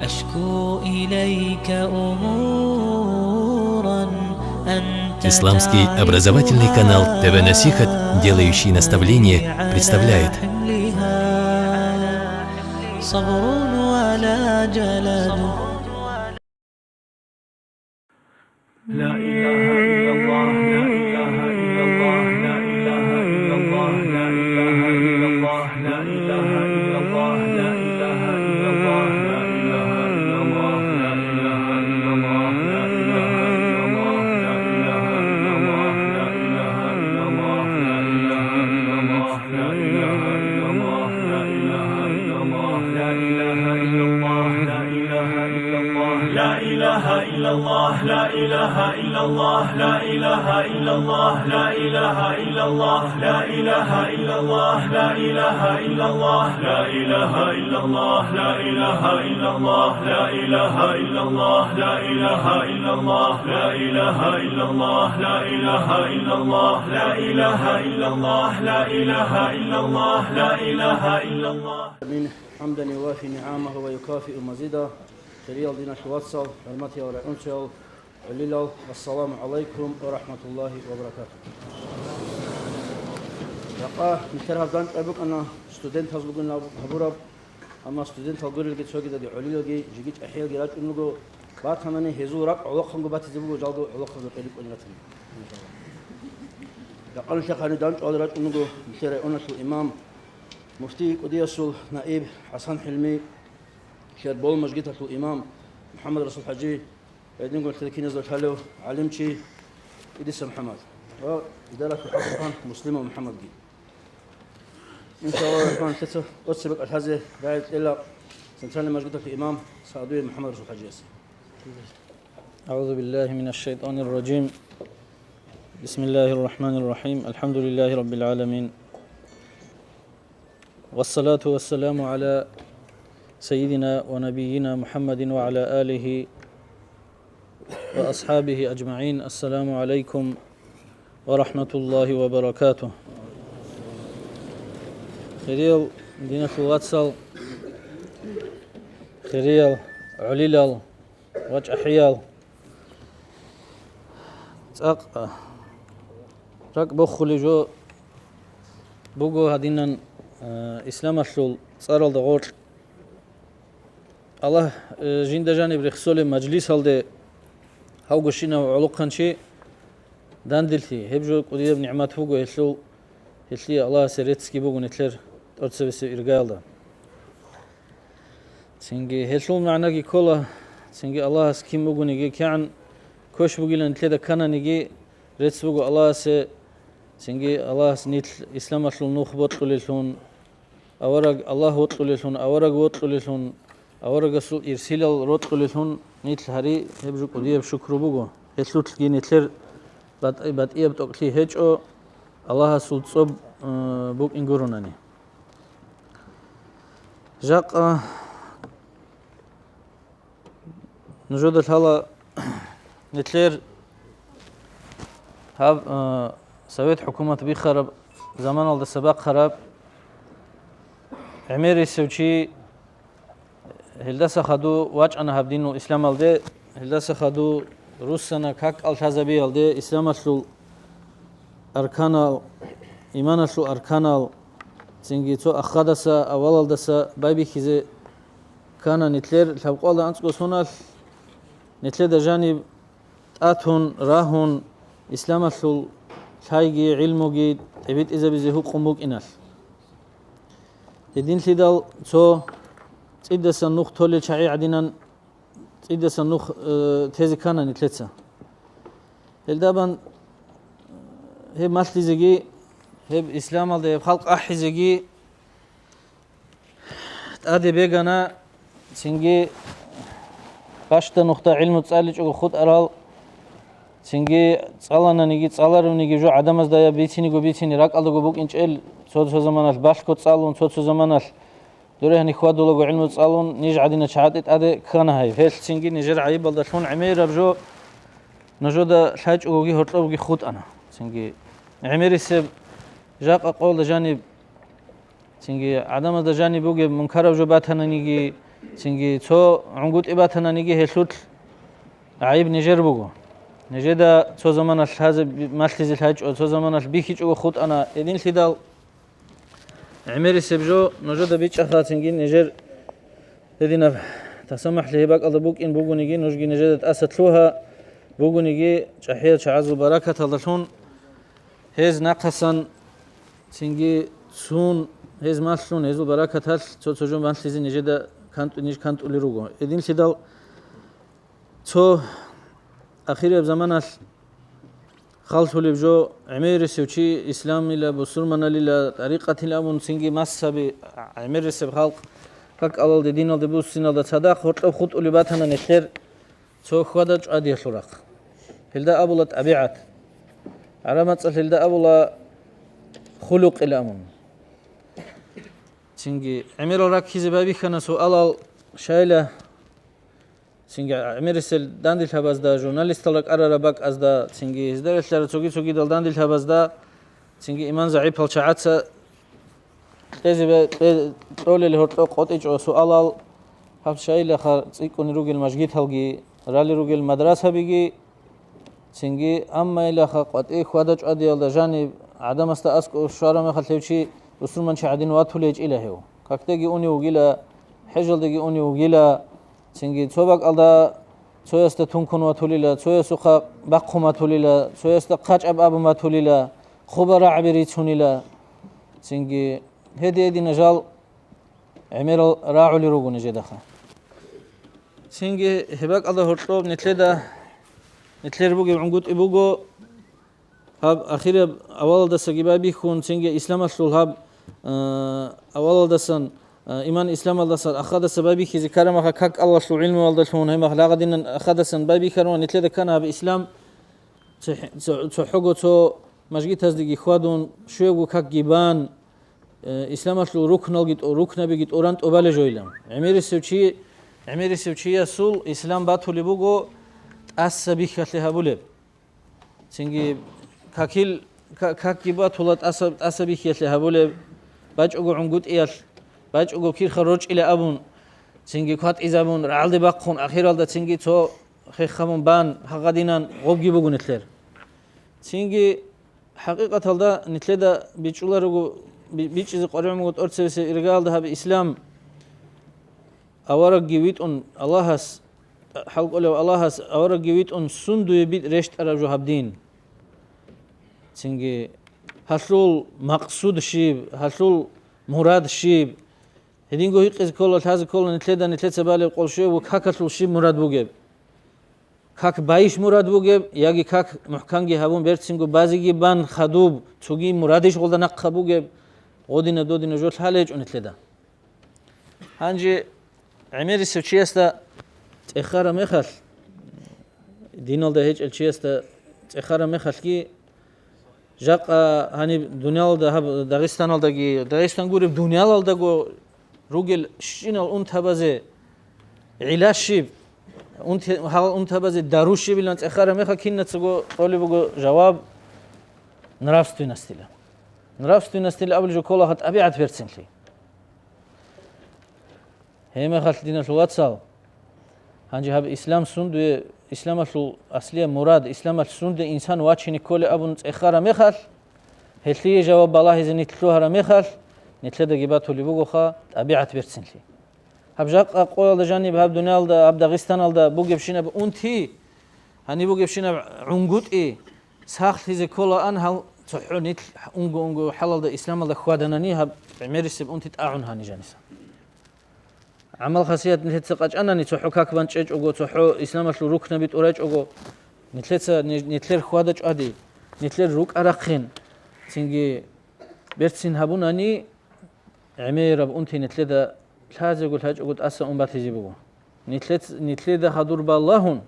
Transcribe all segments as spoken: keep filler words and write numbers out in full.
أشكو إليك أمورا أنت Исламский образовательный канал Т В Насихат, делающий наставление, представляет. صبر ولا جلد. لا إله إلا الله، لا إله إلا الله، لا إله إلا الله، لا إله إلا الله. لا إله إلا الله، لا إله إلا الله، لا إله إلا الله، لا إله إلا الله، لا إله إلا الله، لا إله إلا الله، لا إله إلا الله، لا إله إلا الله، لا إله إلا الله، لا إله إلا الله، لا إله إلا الله، لا إله إلا الله، لا إله إلا الله، لا إله إلا الله، لا إله إلا الله، لا إله إلا الله، لا إله إلا الله. آمين. حمدا يوافي نعمه ويكافئ مزيده. Хириял диналъул вацал, хӀурматиял рагӀунчиял, гӀолилал, ассаламу гӀалайкум ва рахӀматуллагьи ва баракатугь. Жакъа нилъер гьаб дандчӀвай букӀана студентазулгун гьабураб, амма студентал гурелги цогидаги гӀолилалги жеги чӀахӀиялги рачӀун руго, батанани гьезул ракӀ гӀолохъанго батизе буго, жалго гӀолохъанго кьеликӀун ратани. Жакъа нилъер гьанив дандчӀвал рачӀун руго нилъер районалъул имам, муфтий кӀудиясул наиб ХӀасан ХӀилми, нилъер Бол мажгиталъул имам МухӀаммад Расул ХӀажи, гьединго нилъер киназда лъалев гӀалимчи Идриса МухӀаммад ва идараялъул хӀакиман Муслимов МухӀаммадги. Иншаллагьу рахӀман, нилъеца тӀоцебе кӀалъазе рагӀи кьела центральный мажгиталъул имам Сагадуев МухӀаммад Расул ХӀажиясе. أعوذ بالله من الشيطان الرجيم. بسم الله الرحمن الرحيم. الحمد لله رب العالمين. والصلاة والسلام على سيدنا ونبينا محمد وعلى آله وأصحابه أجمعين. السلام عليكم ورحمة الله وبركاته. Хириял диналъул вацал, хириял гӀолилал ва чӀахӀиял, цӀакъ ракӀ бохулеб жо буго гьадинан, э, исламалъул цӀаралда гъоркь. Аллагь, э, жинда жаниб рехсолеб мажлисалде гьавго щинав гӀолохъанчи данделъи, гьеб жо кӀудияб нигӀмат буго, гьелъул, гьелъие Аллагьасе реццги буго нилъер тӀоцебесеб иргаялда. Цинги гьелъул магӀнаги ккола, цинги Аллагьас кин бугониги, кигӀан квеш бугилан нилъеда ккананиги, рецц буго Аллагьасе, цинги Аллагьас нилъ исламалъул нух бокьулеллъун, авараг Аллагь вокьулеллъун, авараг вокьулеллъун, аварагасул ирсилал рокьулеллъун нилъ гьари, гьеб жо кӀудияб шукру буго. Гьелъулъги нилъер батӀи-, батӀияб тӀокӀлъи гьечӀо, Аллагьасул цӀоб, э, букӀин гуронани. Жакъа нужеда лъала нилъер гьаб, э, Совет хӀукумат бихараб заманалдаса бахъараб гӀемерисев чи, гьелдаса хадув вачӀана гьаб динул исламалде, гьелдаса хадув руссана как лъазабиялде, исламалъул арканал, иманалъул арканал, цинги цо ахадаса, авалалдаса байбихьизе ккана нилъер лъабкъоялда анцӀго соналъ, нилъеда жаниб тӀатун, рагьун, исламалъул лъайги гӀилмуги тӀибитӀизабизе гьукъун букӀиналъ. Гьединлъидал цо цӀидасан нух толел чагӀи гӀадинан цӀидасан нух, э, тезе ккана нилъеца. Гьелдабан гьеб малъизеги, гьеб исламалда гьеб халкъ ахӀизеги тӀаде бегана, цинги бащда нухда гӀилму цӀаличӀого хутӀарал, цинги цӀалананиги цӀаларевниги жо гӀадамазда я бициниго бицине ракӀалдаго букӀинчӀел, цо-цо заманалъ балъго цӀалун, цо-цо заманалъ дуре гьанихьвадулаго гӀилму цӀалун, ниж гӀадина чагӀаде тӀаде ккана гьай. Гьелъ цинги нижер гӀайибалдалъун гӀемераб жо нужеда лъачӀогоги гьоркьобги хутӀана. Цинги гӀемерисеб жакъа къолда жаниб, цинги гӀадамазда жаниб бугеб мункараб жо батананиги, Цинги цо гӀунгутӀи батананиги гьелъулъ гӀайиб нижер буго. Нижеда цо заманалъ лъазе би-, малъизе лъачӀо, цо заманалъ бихьичӀого хутӀана, гьединлъидал гӀемерисеб жо нужеда бичӀчӀаха, цинги нижер гьединаб тасамухӀлъи гьеб бакӀалда букӀин бугониги, нужги нижеда тӀаса лъугьа бугониги, чӀахӀиял чагӀазул баракаталдалъун гьез нахъасан цинги цун, гьез малъун, гьезул баракаталъ цо-цо жо малъизе нижеда кантӀу-, ниж кантӀулел руго. Гьединлъидал цо ахираб заманалъ халлъулеб жо, гӀемерисев чи исламила, бусурманалила, тӀарикъатил абун, цинги мазгьаби гӀемерисеб халкъ какалалде, диналде буссиналда цадахъ гьоркьоб хутӀулеб батана нилъер цо хьвада-чӀвадиялъул рахъ. Гьелда абула тӀабигӀат. ГӀараб мацӀалъ гьелда абула хулукъил абун. Цинги гӀемерал раккизе байбихьана суалал, шайила, цинги гӀемерисел дандилъабазда, журналистал ракӀарараб бакӀазда, цинги гьезда релълъарал цоги-цогидал дандилъабазда, цинги иман загӀипал чагӀаца кьезе бе-, кье-, кьолел гьоркьоб къотӀичӀо суалал, гьаб шайилаха цӀикӀкӀунел ругел мажгиталги, ралел ругел мадрасабиги, цинги, амма илаха къватӀи хьвада-чӀвадиялда жаниб гӀадамасда аскӀов щвараб мехалъ гьев чи бусурманчи гӀадин ватулей чӀила гьев. Какдаги унев вугила, хӀежалдаги унев вугила, цинги цо бакӀалда цоясда тункун ватулила, цоясухъа бахъун ватулила, цоясда хъачӀаб абун ватулила, хъуба рагӀаби рицунила. Цинги гьедин-гьедина жал гӀемерал рагӀулел руго нижедаха. Цинги гьеб бакӀалда гьоркьоб нилъеда, нилъер бугеб гӀунгутӀи буго, гьаб ахираб авалалдасаги байбихьун, цинги исламалъул гьаб, а, авалалдасан, а, иман исламалдасан ахадаса байбихьизе ккарамаха, как Аллагьлъул гӀилмуялдалъун гьемах лагъадинан ахадасан байбихьарун, нилъеда ккана гьаб ислам цо-, цо-, цохӀого цо мажгитаздеги хьвадун, щуябго какги бан, э, исламалъул рукналги тӀо-, рукнабиги тӀуран тӀубалеб жойилан. ГӀемерисев чи, гӀемерисев чиясул ислам батулеб буго тӀаса бихьалъе гьабулеб. Цинги какил, ка-, какги батула тӀаса, тӀаса бихьиялъе гьабулеб, бачӀого гӀунгутӀиялъ, бачӀого кирха рорчӀила абун, цинги кватӀизабун, рагӀалде бахъун, ахиралда цинги цо хехабун бан, гьагъадинан гъобги буго нилъер. Цинги хӀакъикъаталда нилъеда бичӀчӀуларого, би-, бичӀчӀизе къваригӀун буго тӀоцебесеб иргаялда гьаб ислам. Аварагги витӀун Аллагьас, хӀалкӀолев Аллагьас аварагги витӀун сундуе битӀ рещтӀараб жо гьаб дин. Цинги гьалъул макъсуд щиб, гьалъул мурад щиб? Гьединго гьикъизе ккола, лъазе ккола нилъеда, нилъеца балеб къолъ щуябго какалъул щиб мурад бугеб? Как байищ мурад бугеб, яги как мухӀканги гьабун берцинго базеги бан хадуб, цоги мурадищ гъолда нахъа бугеб, гъодина-додина жо лъалечӀо нилъеда. Гьанже гӀемерисев чиясда цӀехара мехалъ, диналда гьечӀел чиясда цӀехара мехалъги, жакъа гьаниб дуниялалда, гьаб Дагъистаналдаги, Дагъистан гуреб дуниялалдаго ругел щинал унтабазе гӀилла щиб, унте-, гьал унтабазе дару щибилан цӀехара мехалъ кинацаго кьолеб буго жаваб: нравственностила. Нравственностила абулеб жо ккола гьа тӀабигӀат берцинлъи. Гьеб мехалъ, диналъул вацал, гьанже гьаб ислам сундуе, исламалъул аслияб мурад, исламалъ сунде инсан вачине кколеб абун цӀехара мехалъ, гьелъие жаваб балагьизе нилъ лъугьара мехалъ, нилъедаги батулеб бугоха тӀабигӀат берцинлъи. Гьаб жакъа къоялда жаниб, гьаб дуниялда, гьаб Дагъистаналда бугебщинаб унти, гьаниб бугебщинаб гӀунгутӀи сахлъизе кколаан гьал цохӀо нилъ унго-унго хӀалалда исламалда хьваданани гьаб гӀемерисеб унти тӀагӀун гьани жаниса. ГӀамал-хасият нилъеца къачӀанани, цохӀо как банчӀечӀого, цохӀо исламалъул рукнаби тӀурачӀого, нилъеца, ни-, нилъер хьвада-чӀвади, нилъер рукӀа-рахъин, цинги берцин гьабунани, гӀемераб унти нилъеда лъазего лъачӀого тӀаса ун батизе буго. Нилъец-, нилъеда хадур балагьун,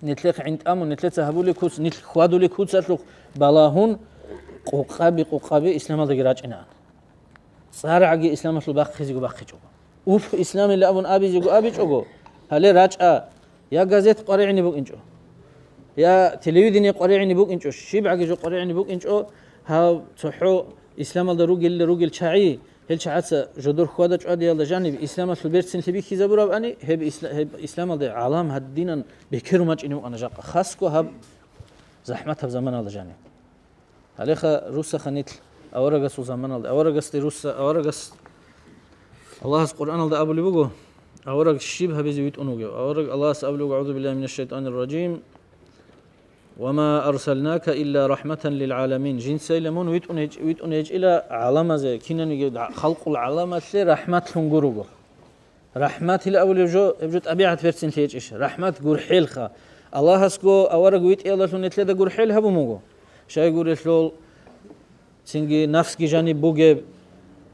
нилъехъ гӀинтӀамун, нилъеца гьабулеб куц, нилъ хьвадулеб куцалъухъ балагьун, къукъаби-къукъаби исламалдаги рачӀинаан. ЦӀаргӀаги исламалъул бахъизего бахъичӀого. Уф, исламила абун абизего абичӀого, гьале рачӀа, я газет къваригӀине букӀинчӀо, я телевидение къваригӀине букӀинчӀо, щибгӀаги жо къваригӀине букӀинчӀо, гьав цохӀо исламалда ругелила ругел чагӀи, Гьел чагӀаца жодор хьвада-чӀвадиялда жаниб исламалъул берцинлъи бихьизабурабани, гьеб исла-, гьеб исламалде гӀалам гьадинан бекеру мачӀине вукӀана жакъа, хасго гьаб захӀматаб заманалда жаниб. Гьалеха руссаха нилъ аварагасул заманалда. Аварагасде русса, аварагас, Аллагьас Къуръаналда абулеб буго, авараг щиб гьабизе витӀун вугев. Авараг Аллагьас абулеб буго, «АгӀузу биллагьи минаш шайтанир ражим. Ва ма арсалнака илла рахӀматан лил гӀаламин». Жинцайила мун витӀун гьечӀ-, витӀун гьечӀила гӀаламазе, кинаниги халкъул гӀаламалъе рахӀматлъун гуруго. РахӀматил абулеб жо, гьеб жо тӀабигӀат берцинлъи гьечӀищ? РахӀмат гурхӀелха. Аллагьасго авараг витӀиялдалъун нилъеда гурхӀел гьабун буго. Щайгурелъул, цинги нафсги жаниб бугеб,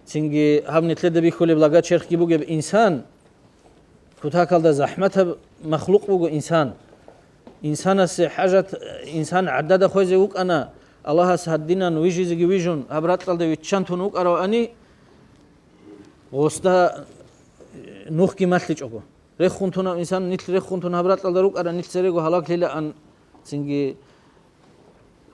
цинги гьаб нилъеда бихьулеб лага-черхги бугеб инсан, кутакалда захӀматаб махлукъ буго инсан. Инсанасе хӀажат, инсан гӀадада хвезе вукӀана, Аллагьас гьадинан вижизеги вижун, гьаб ракьалда виччан тун вукӀаравани, гъосда нухги малъичӀого. Рехун тунав инсан, нилъ рехун тун гьаб ракьалда рукӀара, нилъ церего гьалаглъилаан, цинги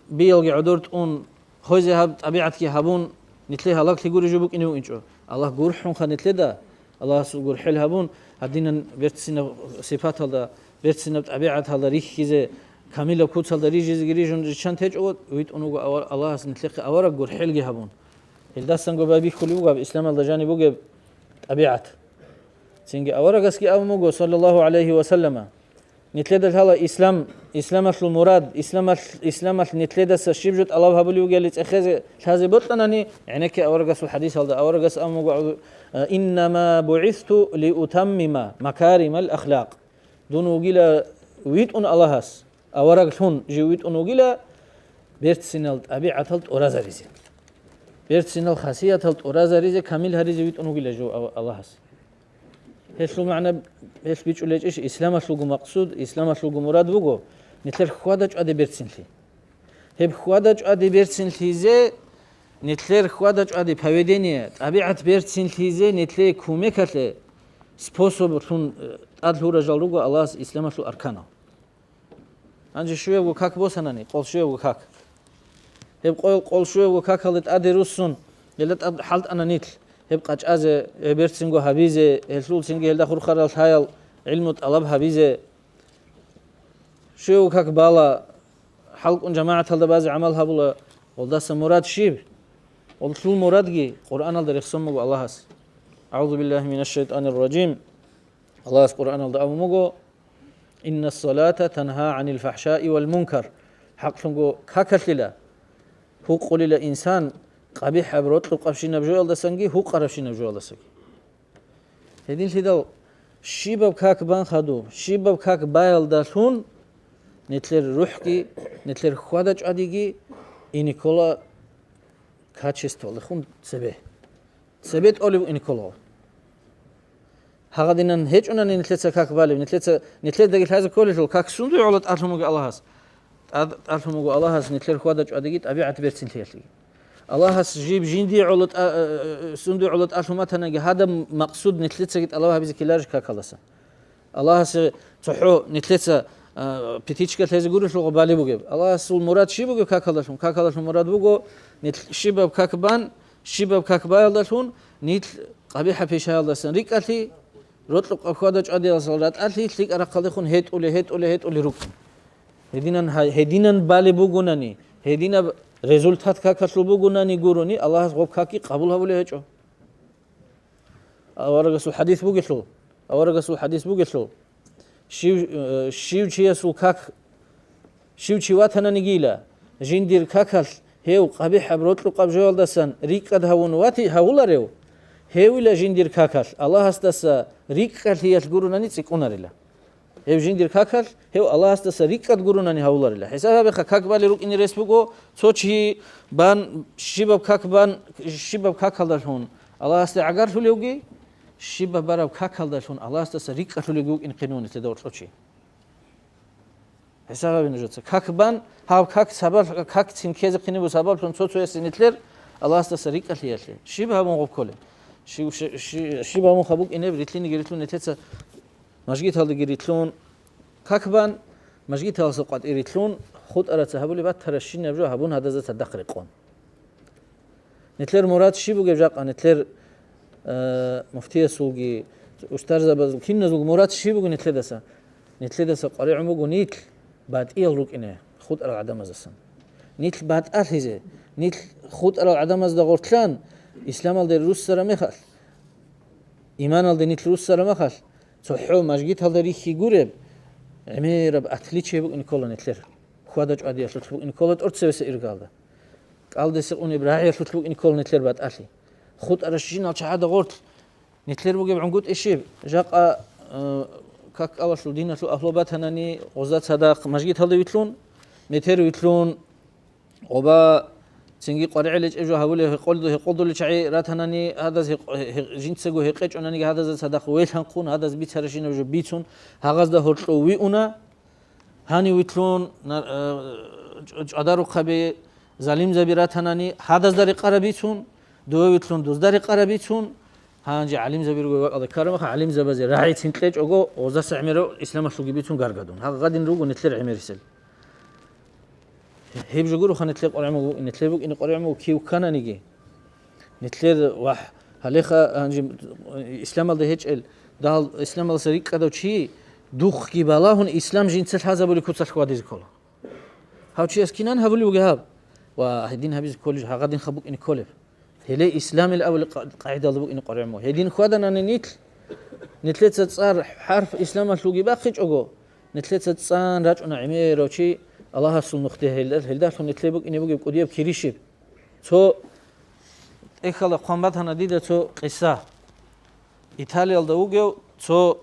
биялги гӀодор тӀун, хвезе гьаб тӀабигӀатги гьабун, нилъее гьалаглъи гури жо букӀине вукӀинчӀо. Аллагь гурхӀунха нилъеда, Аллагьасул гурхӀел гьабун, гьадинан берцинаб сипаталда, берцинаб тӀабигӀаталда рихьизе, камилаб куцалда рижизеги рижун риччан течӀого, витӀун вуго ава-, Аллагьас нилъехъе авараг гурхӀелги гьабун. Гьелдасанго байбихьулеб буго гьаб исламалда жаниб бугеб тӀабигӀат. Цинги аварагасги абун буго, саллаллагьу гӀалайгьи ва саллама, нилъеда лъала ислам, исламалъул мурад, исламалъ-, исламалъ нилъедаса щиб жо тӀалаб гьабулев вугели цӀехезе лъазе бокьанани, гӀенекке аварагасул хӀадисалда, аварагас абун буго, э, «Иннама бугӀисту лиутаммима макаримал ахлакъ». Дун вугила витӀун Аллагьас, авараглъун жив витӀун вугила, берцинал тӀабигӀатал тӀуразаризе. Берцинал хасиятал тӀуразаризе, камил гьаризе витӀун вугила жив Ав-, Аллагьас. Гьелъул магӀна, гьелъ бичӀчӀулечӀищ, исламалъулго макъсуд, исламалъулго мурад буго, нилъер хьвада-чӀваде берцинлъи. Гьеб хьвада-чӀваде берцинлъизе, нилъер хьвада-чӀваде поведение, тӀабигӀат берцинлъизе, нилъее кумекалъе способлъун, э, тӀад лъуражал руго Аллагьас исламалъул арканал. Гьанже щуябго как босанани, къол щуябго как. Гьеб къол, къол щуябго какалде тӀаде руссун, гьелда тӀад хӀалтӀана нилъ, гьеб къачӀазе, гьеб берцинго гьабизе, гьелъул цинги гьелда хурхарал лъаял гӀилму тӀалаб гьабизе. Щуябго как бала, хӀалкӀун жамагӀаталда базе гӀамал гьабула, гьелдаса мурад щиб? Гьелъул мурадги Къуръаналда рехсон буго Аллагьас. АгӀузу биллагьи минаш шайтанир ражим. Аллагьас Къуръаналда абун буго, «Инна салата тангьа гӀанил фахӀшаи вал мункар». ХӀакълъунго какалъила, гьукъулила инсан къабихӀаб рокьукъабщинаб жоялдасанги гьукъарабщинаб жоялдасанги. Гьединлъидал щибаб как бан хадуб, щибаб как баялдалъун нилъер рухӀги, нилъер хьвада-чӀвадиги ине ккола качествалдехун цебе. Цебе тӀолеб ине ккола. Гьагъадинан гьечӀунани нилъеца как балеб, нилъеца, нилъедаги лъазе кколелъул, как сундуй гӀоло тӀалъун буго Аллагьас? ТӀад-, тӀалъун буго Аллагьас нилъер хьвада-чӀвадиги тӀабигӀат берцинлъиялъеги. Аллагьас жиб жиндие гӀоло тӀа-, э, э, сундуй гӀоло тӀалъун батанаги, гьадаб макъсуд нилъецаги тӀалаб гьабизе ккеларищ какалдаса? Аллагьасе цохӀо нилъеца, а, пятичка лъезе гурелъулго балеб бугеб? Аллагьасул мурад щиб бугеб какалдалъун? Какалдалъун мурад буго, нилъ щибаб как бан, щибаб как баялдалъун, нилъ къабихӀа пишаялдасан рикӀкӀалъи, рокьукъаб хьвада-чӀвадиялдасан ратӀалъи, лъикӀа рахъалдехун гьетӀуле, гьетӀуле, гьетӀуле рукӀин. Гьединан гьай-, гьединан балеб бугунани, гьединаб результат какалъул бугунани гурони, Аллагьас гъоб какги къабул гьабулеб гьечӀо. Аварагасул хадис бугелъул, аварагасул хадис бугелъул, щив, э, щив чиясул как, щив чи ватананигила, жиндир какалъ гьев къабихӀаб рокьукъаб жоялдасан рикӀкӀад гьавун вати-, гьавуларев, гьевила жиндир какалъ Аллагьасдаса рикӀкӀалъиялъ гурунани цӀикӀкӀунарила. Гьев жиндир какалъ, гьев Аллагьасдаса рикӀкӀад гурунани гьавуларила. ХӀисаб гьабеха, как бале рукӀине рес буго, цо чи бан, щибаб как бан, щибаб какалдалъун Аллагьасде гӀагарлъулевги, щибаб бараб какалдалъун Аллагьасдаса рикӀкӀалъулевги вукӀин хъинуни лъидавр цо чи. ХӀисаб гьабе нужеца. Как бан, гьав как сабаб-, как цин ккезе хъинибу сабаблъун цо-цоясе нилъер Аллагьасдаса рикӀкӀалъиялъе. Щиб гьабун гъуб кколеб? Щи-, щи-, щи-, щиб гьабун хабукӀинеб, рилълъинеги рилълъун нилъеца мажгиталдеги рилълъун, как бан, мажгиталаса къватӀире лъун, хутӀараца гьабулеб батаращинаб жо гьабун гьадазда цадахъ рекъон. Нилъер мурад щиб бугеб жакъа, нилъер э, муфтиясулги, устарзабазул, киназулги мурад щиб буго нилъедаса? Нилъедаса къваригӀун буго нилъ батӀиял рукӀине хутӀарал гӀадамаздасан. Нилъ батӀалъизе, нилъ хутӀарал гӀадамазда гъортлъан, исламалде руссараб мехалъ, иманалде нилъ руссараб мехалъ, цохӀо мажгиталда рихьи гуреб, гӀемераб отличие букӀине ккола нилъер. Хьвада-чӀвадиялъулъ букӀине ккола тӀоцебесеб иргалда. КӀалдиса унеб рагӀиялъулъ букӀине ккола нилъер батӀалъи. ХутӀаращинал чагӀада гъорлъ нилъер бугеб гӀунгутӀи щиб? Жакъа, э, какалалъул диналъул агьлу батанани, гъоза цадахъ мажгиталда вилълъун, метер вилълъун, гъоба цинги къваригӀел гьечӀеб жо гьабулеб гьекъолду-, гьекъолдулел чагӀи ратанани, гьадаз гьекъ-, гье-, жинцаго гьекъечӀонаниги, гьадазда цадахъ велъанхъун, гьадаз бицаращинаб жо бицун, гьагъазда гьоркьов виуна. Гьанив вилълъун, нар-, э, чӀ-, чӀвадарухъаби, залимзаби ратанани, гьадазда рекъараб бицун, дове вилълъун, дузда рекъараб бицун, гьанже гӀалимзаби руго вакӀалда ккараб мехалъ, гӀалимзабазе рагӀицин кьечӀого, гъозаса гӀемерав исламалъулги бицун гаргадун. Гьагъадин руго нилъер гӀемерисел. Гьеб жо гуроха нилъер къваригӀун буго, нилъер букӀине къваригӀун буго кив ккананиги. Нилъер вахӀ, гьалеха гьанже исламалда гьечӀел, дагьал исламалдаса рикӀкӀадав чи, духъги балагьун, ислам жинца лъазабулеб куцалъ хьвадизе ккола. Гьав чияс кинан гьабулеб бугеб гьаб? Ва гьедин гьабизе кколеб жо, гьагъадинха букӀине кколеб. Гьеле исламил авал къа-, къагӀидалда букӀине къваригӀун буго. Гьедин хьваданани нилъ, нилъеца цӀар хӀарп исламалъулги бахъичӀого, нилъеца цӀан рачӀуна гӀемерав чи Аллагьасул нухде гьелда, гьелдалъун нилъее букӀине бугеб кӀудияб кири щиб. Цо тӀехьалда хъван батана дида цо къиса. Италиялда вугев цо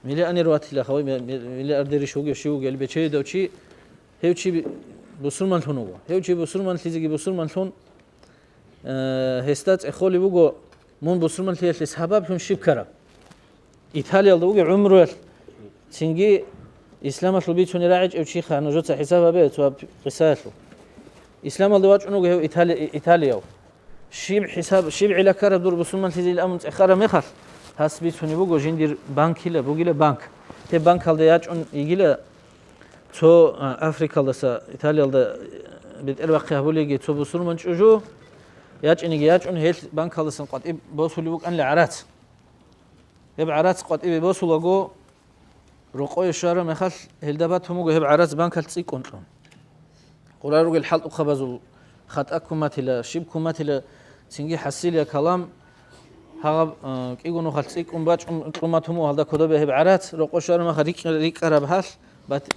миллионер ватила, хавай ми-, ми-, миллиардерищ вугев, щив вугев, бечедав чи, гьев чи бусурманлъун вуго. Гьев чи бусурманлъизеги бусурманлъун, э, гьесда цӀехолеб буго, мун бусурманлъиялъе сабаблъун щиб ккараб. Италиялда вугев гӀумруялъ, цинги исламалъул бицунеб рагӀичӀев чиха, нужеца хӀисаб гьабе цо гьаб къисаялъул. Исламалде вачӀун вуго гьев Итали-, Италияв. Щиб хӀисаб, щиб гӀилла ккараб дур бусурманлъизейилан абун цӀехараб мехалъ, гьас бицунеб буго жиндир банкила, бугила банк. Гьеб банкалда ячӀун йигила цо, а, Африкалдаса Италиялда, э, бетӀербахъи гьабулеги цо бусурман чӀужу, ячӀинеги ячӀун, гьелъ банкалдасан къватӀиб босулеб букӀанила гӀарац. Гьеб гӀарац къватӀибе босулаго, рокъое щвараб мехалъ, гьелда батун буго гьеб гӀарац банкалъ цӀикӀкӀун кьун. Гъура ругел хӀалтӀухъабазул хатӀа ккун батила, щиб ккун батила, цинги хӀасилия калам, гьагъаб, э, кӀиго нухалъ цӀикӀкӀун бачӀун кьун батун буго гьалда кодобе гьеб гӀарац, рокъо щвараб мехалъ рикь-, рикӀкӀараб гьалъ бат-,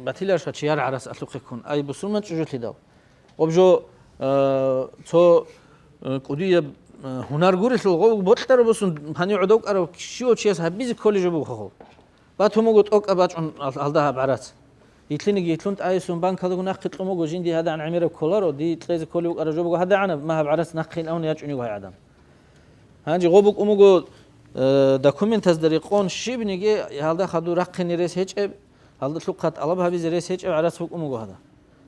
батиларищха чияр гӀарац алъухъе ккун, ай бусурман чӀужулъидал. Гъоб жо, э, цо, э, кӀудияб, э, гьунар гурелъул, гъов бокьараб босун, гьанив гӀодов кӀарав щивав чияс гьабизе кколеб жо бугоха гъов. Батун буго тӀокӀаб бачӀун ал-, алда гьаб гӀарац. Йилъиниги йилъун тӀайисун банкалаго нахъе кьун буго, жинди гьадагӀан гӀемераб кколаро, дие кьезе кколев вукӀараб жо буго гьадагӀанаб, ма гьаб гӀарац нахъе ин абун ячӀун йиго гьай гӀадан. Гьанже гъо букӀун буго, э, документазда рекъон щибниги гьалда хадур рахъине рес гьечӀеб, гьалда лъухъа тӀалаб гьабизе рес гьечӀеб гӀарац букӀун буго гьада.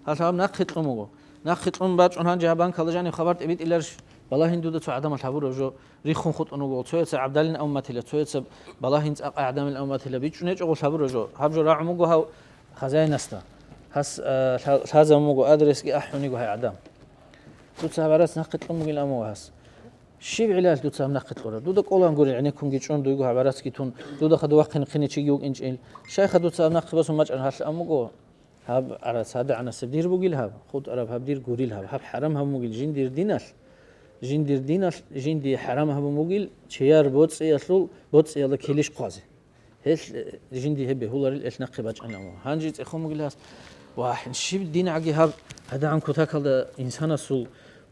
Гьалъ гьаб нахъе кьун буго. Нахъе кьун бачӀун гьанже гьаб банкала жаниб хабар тӀибитӀиларищ, балагьин дуда цо гӀадамал гьабураб жо, риххун хутӀун вуго, цояца гӀабдалин авматила, цояца балагьин цӀакъа гӀадамил авматила, бичӀчӀун гьечӀого гьабураб жо. Гьаб жо рагӀун буго гьав хозяинасда. Гьас, а, лъа-, лъазабун буго, адресги ахӀун йиго гьай гӀадам. Дуца гьаб гӀарац нахъе кьун бугин амуго гьас. Щиб гӀилалъ дуца гьаб нахъе кьураб? Дуда кӀолан гури, гӀенеккунги чӀун дуйго гьаб гӀарацги тун, дуда хадув вахъине хъине чиги вукӀинчӀел. Щайха дуца гьаб нахъе босун бачӀаран гьалъ амуго? Гьаб гӀарац гьадагӀанасеб дир бугил гьаб, хутӀараб гьаб дир гурил гьаб, гьаб хӀарам гьабун бугил жиндир диналъ, жиндир диналъ, жинди хӀарам гьабун бугил чияр боцӀиялъул, боцӀиялда килищ хъвазе. Гьелъ, э, жинди гьеб бегьуларил элъ нахъе бачӀана. Гьанже цӀехун бугил гьас. Ва щиб дин гӀаги гьаб, гьадагӀан кутакалда инсанасул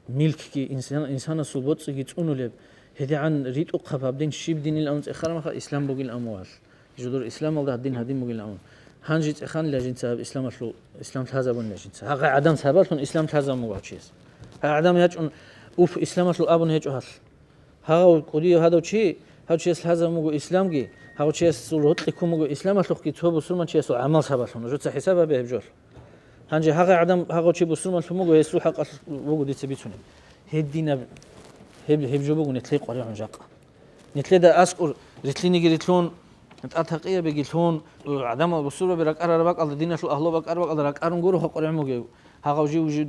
милкги, инсан-, инсанасул боцӀиги цӀунулеб, гьедигӀан ритӀухъаб гьаб дин щиб динил амун цӀехараб мехалъ ислам бугил амугьалъ. Жудур исламалда гьадин гьадин бугил амун. Гьанже цӀеханила жинца гьаб исламалъул, ислам лъазабунила жинца. Гьагъа гӀадан сабаблъун ислам лъазабун буго гьав чияс. Гьай гӀадам ячӀун, уф, исламалъул абун гьечӀо гьалъ. Гьав кӀудияв гьадав чи, гьав чияс лъазабун буго исламги, гьав чиясул рокьи ккун буго исламалъухъги цо бусурман чиясул гӀамал сабаблъун. Нужеца хӀисаб гьабе гьеб жолъ. Гьанже гьагъа гӀадам, гьагъав чи бусурманлъун буго, гьесул хӀакъалъулъ буго дица бицунеб. Гьединаб, гьеб, гьеб жо буго нилъее къваригӀун жакъа. Нилъеда аскӀор рилълъиниги рилълъун, тӀатакъиябиги лъун, гӀадамал бусурбаби ракӀарараб бакӀалда, диналъул агьлу бакӀараб бакӀалда ракӀарун гуро къваригӀун бугев. Гьагъав жив, жив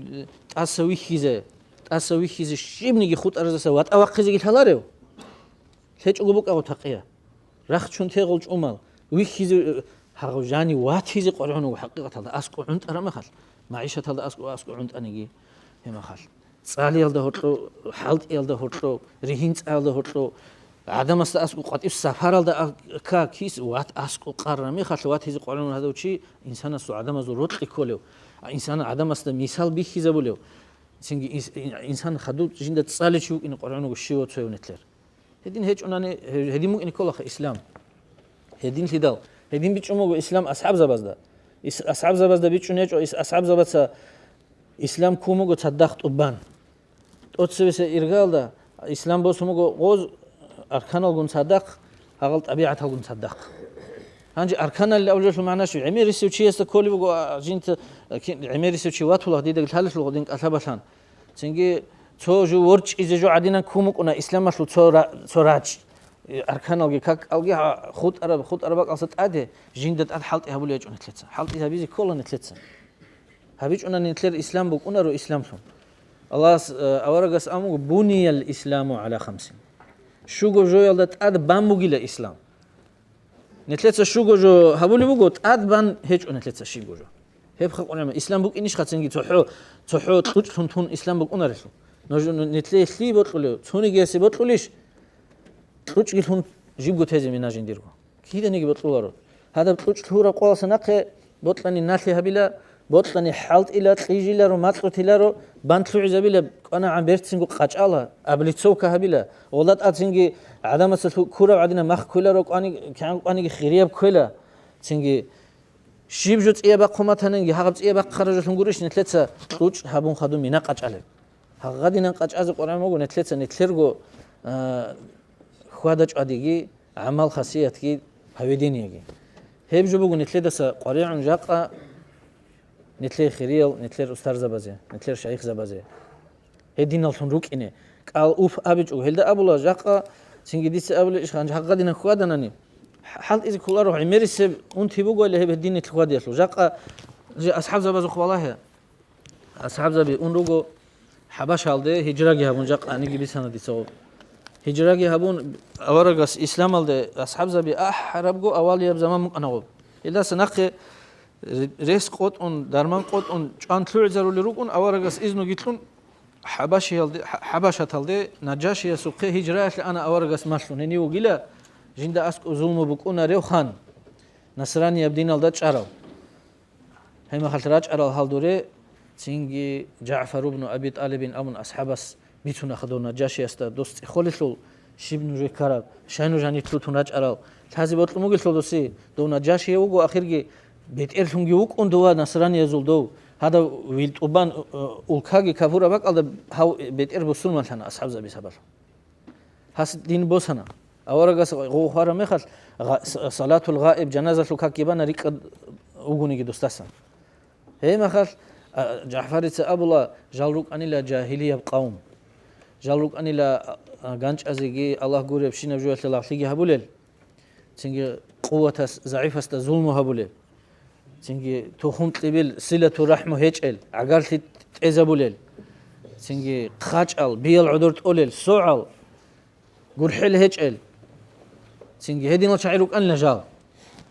тӀаса вихьизе, тӀаса вихьизе щибниги хутӀаразаса ватӀа вахъизеги лъаларев? ТечӀого букӀа гъо такъия. Рахчун тегъул чӀумал. Вихьизе, гьагъав жани ватизе къваригӀун вуго хӀакъикъаталда аскӀо гӀунтӀараб мехалъ, магӀишаталда аскӀо, аскӀо гӀунтӀаниги гьеб мехалъ. ЦӀалиялда гьоркьо, хӀалтӀиялда гьоркьо, ригьин цӀаялда гьоркьо, гӀадамасда аскӀо къватӀив сапаралда а-, ка-, кис ват аскӀо къарра мехалъ ватизе къваригӀун гьадав чи инсанасул, гӀадамазул рокьи кколев, а инсан гӀадамасда мисал бихьизабулев, цинги инс-, ин-, инсан хадуб жинда цӀаличи вукӀине къваригӀун вуго щивав цояв нилъер. Гьедин гьечӀунани, гьедин букӀине кколаха ислам. Гьединлъидал, гьедин бичӀчӀун буго ислам асхӀабзабазда. Ис-, асхӀабзабазда бичӀчӀун гьечӀо, ис-, асхӀабзабаца ислам ккун буго цадахъ тӀубан. ТӀоцебесеб иргаялда ислам босун буго гъоз арканалгун цадахъ, гьагъал тӀабигӀаталгун цадахъ. Гьанже арканалил абулелъул магӀна щиб? ГӀемерисев чиясда кколеб буго, а, жинца, а, ки-, гӀемерисев чи ватула дида лъалелъул гъодин кӀалъабалъан. Цинги цо жо ворчӀизе жо гӀадинан ккун букӀуна исламалъул цо ра-, цо рачӀ. Э, арканалги, какалги, гьа, хутӀараб, хутӀараб бакӀалса тӀаде жинда тӀад хӀалтӀи гьабулеб гьечӀо нилъеца. ХӀалтӀи гьабизе ккола нилъеца. ГьабичӀуна нилъер ислам букӀунаро исламлъун. Аллагьас, э, аварагас абун буго, «Буниял исламу гӀала хамсин». Щуго жоялда тӀад бан бугила ислам. Нилъеца щуго жо гьабулеб буго, тӀад бан гьечӀо нилъеца щибго жо. Гьеб хакъулема, ислам букӀинищха цинги цохӀо, цохӀо кьучӀлъун тун ислам букӀунарелъул? Нуж-, нилъее лъие бокьулев, цонигиясе бокьулищ? КьучӀги лъун жибго тезе мина жиндирго. Киданиги бокьуларо. Гьадаб кьучӀ лъураб къоялъа нахъе бокьани налъи гьабила, бокьани хӀалтӀила, кьижиларо, макьутиларо, бан лъугӀизабила, кӀванагӀан берцинго къачӀала, облицовка гьабила. Гъолда тӀад цинги гӀадамаца лъу-, ккураб гӀадина мах кквеларо, кӀвани-, кигӀан кӀваниги хирияб кквела. Цинги щиб жо цӀияб бахъун батанинги, гьагъаб цӀияб бахъараб жолъун гурищ нилъеца кьучӀ гьабун хадуб мина къачӀалеб? Гьагъадинан къачӀазе къваригӀун буго нилъеца нилъерго, а, хьвада-чӀвадиги, гӀамал-хасиятги, поведениеги. Гьеб жо буго нилъедаса къваригӀун жакъа нилъер хириял, нилъер устарзабазе, нилъер шайихзабазе. Гьединаллъун рукӀине. КӀал уф абичӀого. Гьелда абула, жакъа цинги дица абулеб иш, гьанже гьагъадинан хьваданани, хӀ-, хӀалтӀизе кколаро, гӀемерисеб унти бугойила гьеб гьединилъ хьвадиялъул. Жакъа же асхӀабзабазухъ балагье. АсхӀабзаби ун руго ХӀабашалде, гьижраги гьабун, жакъа гьаниги бицана дица гъоб. Гьижраги гьабун, аварагас исламалде асхӀабзаби ахӀарабго авалияб заман букӀана гъоб. Гьелдаса нахъе рес къотӀун, дарман къотӀун, чӀван лъугӀизарулел рукӀун, аварагас изнуги кьун, ХӀабашиялде, ХӀа-, ХӀабашаталде Наджашиясухъе гьижраялъе ана аварагас малъун, гьенив вугила жинда аскӀоб зулму букӀунарев хан, насранияб диналда чӀарав. Гьеб мехалъ рачӀарал гьал дуре, цинги ЖагӀфар ибну Аби ТӀалибин абун асхӀабас бицунаха дов Наджашиясда, дос цӀехолелъул, щиб нужее ккараб, щай нуж гьаниб лъутун рачӀарал? Лъазе бокьун бугелъул досе, дов Наджашие вуго, ахирги бетӀерлъунги вукӀун дова насраниязул дов, гьадав вилтӀубан, э, улкаги капураб бакӀалда гьав бетӀер бусурманлъана асхӀабзаби сабаблъун. Гьас дин босана. Аварагас гъов хвараб мехалъ, гъа-, с-, салатул гъаиб, жаназалъул какги бана рикӀкӀад вугониги досдасан. Гьеб мехалъ, а, ЖагӀфарица абула, жал рукӀанила жагьилияб къавм. Жал рукӀанила, а, ганчӀазеги, Аллагь гуребщинаб жоялъе лагълъиги гьабулел. Цинги къуватас загӀипасда зулму гьабулел. Цинги тухум кьибил силату рахӀму гьечӀел, гӀагарлъи тӀезабулел. Цинги хъачӀал, биял гӀодор тӀолел, согӀал, гурхӀел гьечӀел. Цинги гьединал чагӀи рукӀанила жал.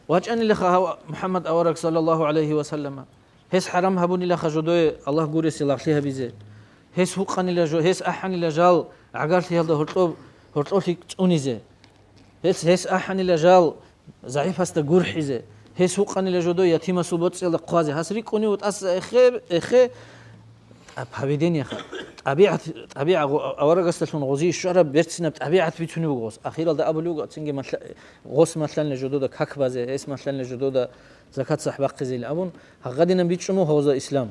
ВачӀанилаха гьав МухӀаммад авараг, саллаллагьу гӀалайгьи ва саллама. Гьес хӀарам гьабунилаха жодое Аллагь гуресе лагълъи гьабизе. Гьес гьукъанила жо-, гьес ахӀанила жал гӀагарлъиялда гьоркьоб-, гьоркьолъи цӀунизе. Гьес, гьес ахӀанила жал загӀипасда гурхӀизе. Гьес гьукъанила жодой ятимасул боцӀиялда хъвазе. Гьас рикӀкӀунев тӀаса эхе, эхе, а, поведениеха. ТӀабигӀат, тӀабигӀа гъо-, аварагасдалъун гъозие щвараб берцинаб тӀабигӀат бицунев вуго гъос. Ахиралда абулев вуго, цинги малъа-, гъос малъанила жодода как базе, гьес малъанила жодода закат-сахӀ бахъизейилан абун, гьагъадинан бичӀчӀун вуго гъоза ислам.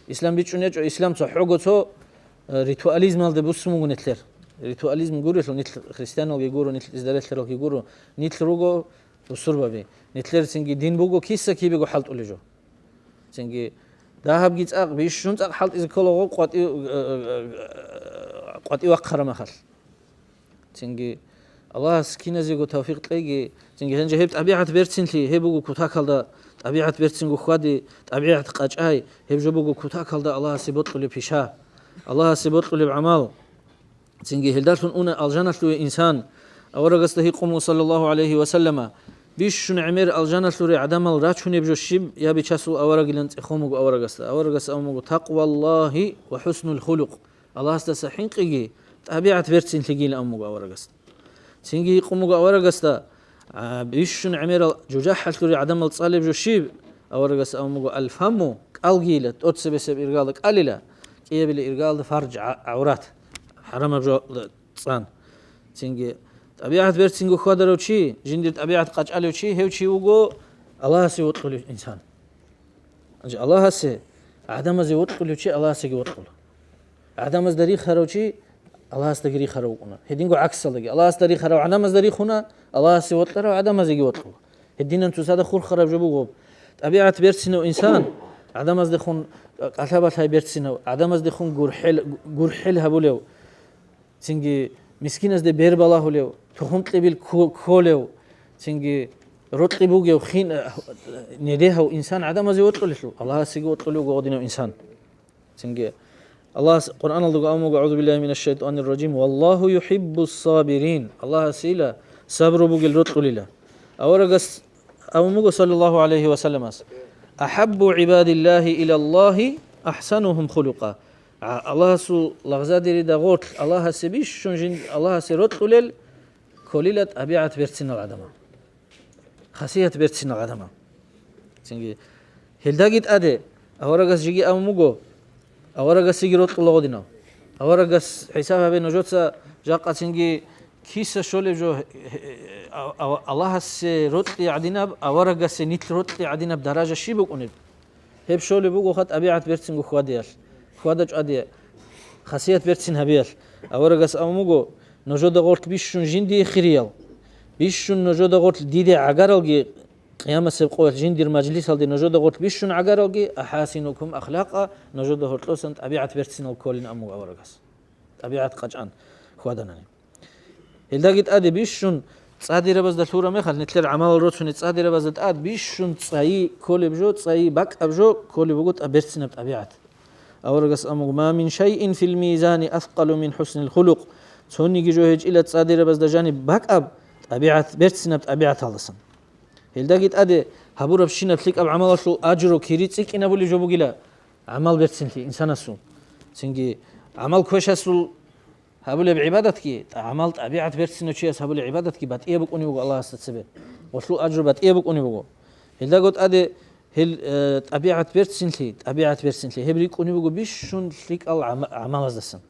Ислам бичӀчӀун гьечӀо, ислам цохӀого цо, э, ритуализмалде буссун буго нилъер. Ритуализм гурелъул, нилъ христианалги гуро, нилъ израилъералги гуро, нилъ руго бусурбаби. Нилъер цинги дин буго киса-кибего хӀалтӀулеб жо. Цинги дагьабги цӀакъ, бищун цӀакъ хӀалтӀизе кколаго къватӀив-, э, э, э, къватӀив вахъараб мехалъ. Цинги Аллагьас киназего тавфикъ кьеги, цинги гьанже гьеб тӀабигӀат берцинлъи, гьеб буго кутакалда тӀабигӀат берцинго хьвади, тӀабигӀат къачӀай, гьеб жо буго кутакалда Аллагьасе бокьулеб пиша, Аллагьасе бокьулеб гӀамал. Цинги гьелдалъун уна алжаналъуве инсан, Аварагасда гьикъун вуго, саллаллагьу гӀалайгьи ва саллама, бищун гӀемер алжаналъуре гӀадамал рачунеб жо щиб, я Бичасул аварагилан цӀехун буго аварагасда. Аварагас абун буго: «Такъваллагьи ва хӀуснуль хулукъ». Аллагьасдаса хӀинкъиги, тӀабигӀат берцинлъигийилан абун буго аварагасда. Цинги гьикъун буго аварагасда, а, бищун гӀемерал жужахӀалъуре гӀадамал цӀалеб жо щиб? Аварагас абун буго: «Аль-фамму», кӀалгийила, тӀоцебесеб иргалда кӀалила, кӀиябила иргалда фардж, гӀа-, гӀаврат, хӀарамаб жо цӀан. Цинги тӀабигӀат берцинго хьвадарав чи, жиндир тӀабигӀат къачӀалев чи, гьев чи вуго Аллагьасе вокьулев инсан. Гьанже Аллагьасе, гӀадамазе вокьулев чи Аллагьасеги вокьула. ГӀадамазда рихарав чи Аллагьасдаги рихарав вукӀуна. Гьединго гӀаксалдаги, Аллагьасда рихарав гӀадамазда рихуна, Аллагьасе вокьарав гӀадамазеги вокьула. Гьединан цоцазда хурхараб жо буго, тӀабигӀат берцинав инсан, гӀадамаздехун кӀалъа-балъай берцинав, гӀадамаздехун гурхӀел, гурхӀел гьабулев, цинги мискиназде бер балагьулев, тухум-кьибил кку-, кколев, цинги рокьи бугев, хин, недегьав инсан гӀадамазе вокьулелъул, Аллагьасеги вокьулев гъодинав инсан. Цинги Аллагьас Къуръаналдаго абун буго: «АгӀузу биллагьи минаш шайтанир ражим. Валлагьу юхӀиббус сабирин». Аллагьасила сабру бугел рокьулила. Аварагас абун буго, саллаллагьу гӀалайгьи ва салламас: «АхӀаббу гӀибадиллагьи илаллагьи ахӀсанугьум хулукъа». А, Аллагьасул лагъзадерида гъорлъ Аллагьасе бищун жин, Аллагьасе рокьулел кколила тӀабигӀат берцинал гӀадамал. Хасият берцинал гӀадамал. Цинги гьелдаги тӀаде аварагас жеги абун буго, аварагасеги рокьула гъодинав. Аварагас хӀисаб гьабе нужеца, жакъа цинги киса щолеб жо, а-, а-, Аллагьасе рокьи гӀадинаб, аварагасе нилъ рокьи гӀадинаб даража щиб букӀунеб? Гьеб щолеб бугоха тӀабигӀат берцинго хьвадиялъ, хьвада-чӀвади, хасият берцин гьабиялъ. Аварагас абун буго: «Нужеда гъорлъ бищун жиндие хириял, бищун нужеда гъорлъ диде гӀагаралги, къиямасеб къоялъ жиндир мажлисалде нужеда гъорлъ бищун гӀагаралги, ахӀасинукум ахлакъа, нужеда гьоркьосан тӀабигӀат берцинал кколин», – абун буго аварагас. ТӀабигӀат къачӀан хьваданани. Гьелдаги тӀаде бищун цӀадирабазда лъура мехалъ, нилъер гӀамалал роцуни цӀадирабазда тӀад бищун цӀайи кколеб жо, цӀайи бакӀаб жо кколеб буго тӀа-, берцинаб тӀабигӀат. Аварагас абун буго: «Ма мин шайин фил мизани аскъалу мин хӀуснил хулукъ». Цониги жо гьечӀила цӀадирабазда жаниб бакӀаб тӀабигӀат, берцинаб тӀабигӀаталдасан. Гьелдаги тӀаде гьабурабщинаб лъикӀаб гӀамалалъул ажру, кири цӀикӀкӀинабулеб жо бугила гӀамал берцинлъи инсанасул. Цинги гӀамал квешасул гьабулеб гӀибадатги, гӀамал тӀабигӀат берцинав чияс гьабулеб гӀибадатги батӀияб букӀунеб буго Аллагьасда цебе. Гъолъул ажру батӀияб букӀунеб буго. Гьелдаго тӀаде гьел, э, тӀабигӀат берцинлъи, тӀабигӀат берцинлъи, гьеб рикӀкӀунеб буго бищун лъикӀал гӀама-, гӀамалаздасан.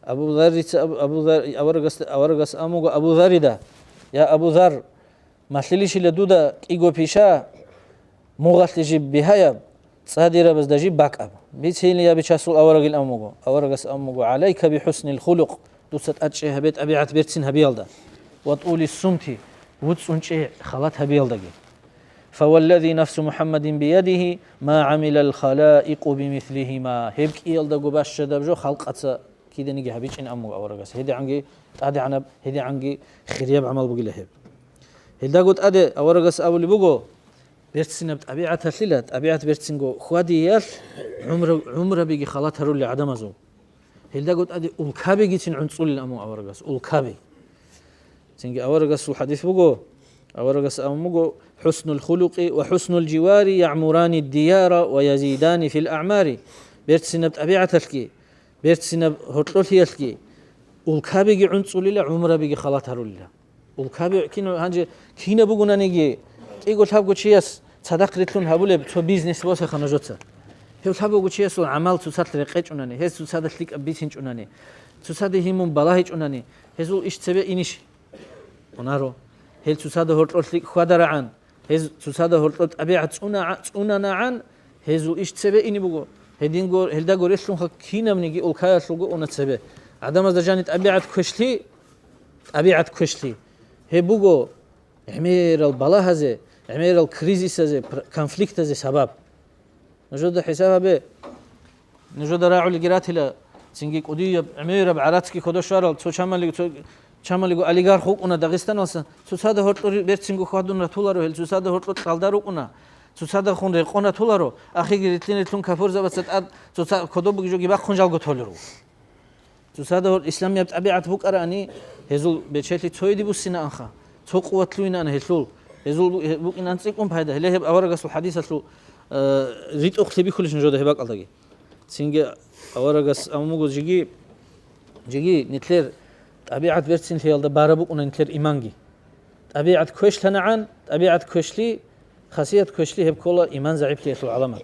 Абу Заррица, Абу, Абу Зар-, аварагас, аварагас абун буго Абу Зарида: «Я Абу Зар, малъилищила дуда кӀиго пиша, мугъалъе жиб бигьаяб, цӀадирабазда жиб бакӀаб». Бицейилан я Бичасул аварагил абун буго. Аварагас абун буго: «ГӀалайка бихӀуснил хулукъ», дуца тӀадчӀей гьабе тӀабигӀат берцин гьабиялда, «ва тӀули сумти», вуцӀцӀун чӀей халат гьабиялдаги. «Фаваллази нафсу МухӀаммадин биядихи, ма гӀамилал халаикъу бимислихима». Гьеб кӀиялдаго бащадаб жо халкъаца киданиги гьабичӀин абун буго аварагас. ГьедигӀанги тӀадегӀанаб, гьедигӀанги хирияб гӀамал бугила гьеб. Гьелдаго тӀаде аварагас абулеб буго: «Берцинаб тӀабигӀаталъила, тӀабигӀат берцинго хьвадиялъ гӀумра-, гӀумрабиги халат гьарулел гӀадамазул. Гьелдаго тӀаде улкабигицин гӀунцӀулин», – амун аварагас, улкаби. Цинги аварагасул хадис буго, аварагас абун буго: «ХӀуснул хулукъи ва хӀуснул живари ягӀмурани дияра ва язидани фил аъмари». Берцинаб тӀабигӀаталъги, берцинаб гьоркьолъиялъги улкабиги гӀунцӀулила, гӀумрабиги халат гьарулила. Улкаби кин-, гьанже кинаб бугонаниги, кӀиго-лъабго чияс цадахъ рилълъун гьабулеб цо бизнес босеха нужеца. Гьев лъабавго чиясул гӀамал цоцалъ рекъечӀунани, гьез цоцада лъикӀаб бицинчӀунани, цоцаде гьимун балагьичӀунани, гьезул иш цебе инищ? Унаро. Гьел цоцада гьоркьор лъикӀ хьвадарагӀан, гьез цоцада гьоркьор тӀабигӀат цӀуна-, цӀунанагӀан, гьезул иш цебе ине буго. Гьединго, гьелдаго релълъунха кинабниги улкаялъулго уна цебе. ГӀадамазда жани тӀабигӀат квешлъи, тӀабигӀат квешлъи. Гьеб буго гӀемерал балагьазе, гӀемерал кризисазе, пр-, конфликтазе сабаб. Нужеда хӀисаб гьабе, нужеда рагӀулеги ратила, цинги кӀудияб гӀемераб гӀарацги кодо щварал, цо чамалиго, цо чамалиго олигарх вукӀуна Дагъистаналса, цоцада гьоркьор берцинго хьвадун ратуларо гьел, цоцада гьоркьор кьалда рукӀуна, цоцадахун рекъон ратуларо, ахирги рилълъин-рилълъун капурзабаца тӀад цоца кодобги жоги бахъун жалго толел руго. Цоцазда гьор исламияб тӀабигӀат букӀараани, гьезул бечелъи цояде буссинаанха, цо къуват лъугьинаан гьелъул, гьезул бу-, гье-, букӀинаан цӀикӀкӀун пайда. Гьеле гьеб аварагасул хадисалъул, э, ритӀухълъи бихьулищ нужеда гьеб бакӀалдаги. Цинги аварагас абун буго, жеги, жеги нилъер тӀабигӀат берцинлъиялда бараб букӀуна нилъер иманги. ТӀабигӀат квешлъанагӀан, тӀабигӀат квешлъи, хасият квешлъи гьеб ккола иман загӀиплъиялъул гӀаламат.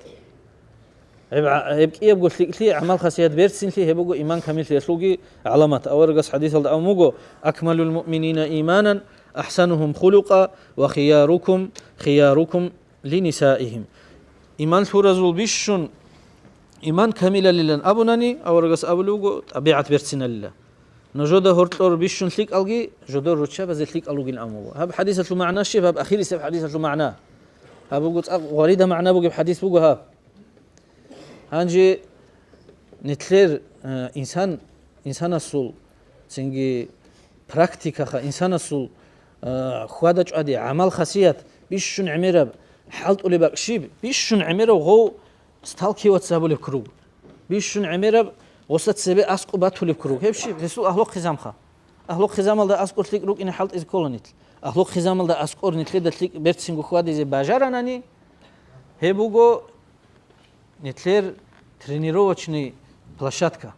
Гьеб гӀа-, гьеб кӀиябго лъикӀлъи, гӀамал-хасият берцинлъи, гьеб буго иман камиллъиялъулги гӀаламат. Аварагас хадисалда абун буго: «Акмалул муъминина иманан, ахсанухум хулукъа, ва хиярукум, хиярукум линисаихим». Иман лъуразул бищун иман камилалилан абунани, аварагас абулеб буго, тӀабигӀат берциналила. Нужеда гьоркьор бищун лъикӀалги, жодор руччабазе лъикӀал ругин абун буго. Гьаб хадисалъул магӀна щиб? Гьаб ахирисеб хадисалъул магӀна. Гьаб буго цӀакъ гъварида магӀна бугеб хадис буго гьаб. Гьанже нилъер, э, инсан, инсанасул, цинги практикаха, инсанасул, э, хьвада-чӀвади, гӀамал-хасият, бищун гӀемераб хӀалтӀулеб бакӀ щиб? Бищун гӀемерав гъов сталкиваться гьабулеб круг. Бищун гӀемераб гъоса цебе аскӀоб батулеб круг. Гьеб щиб? Гьесул агьлу-хъизамха. Агьлу-хъизамалда аскӀор лъикӀ рукӀине хӀалтӀизе ккола нилъ. Агьлу-хъизамалда аскӀор нилъеда лъикӀ берцинго хьвадизе бажаранани, гьеб буго нилъер тренировочный площадка.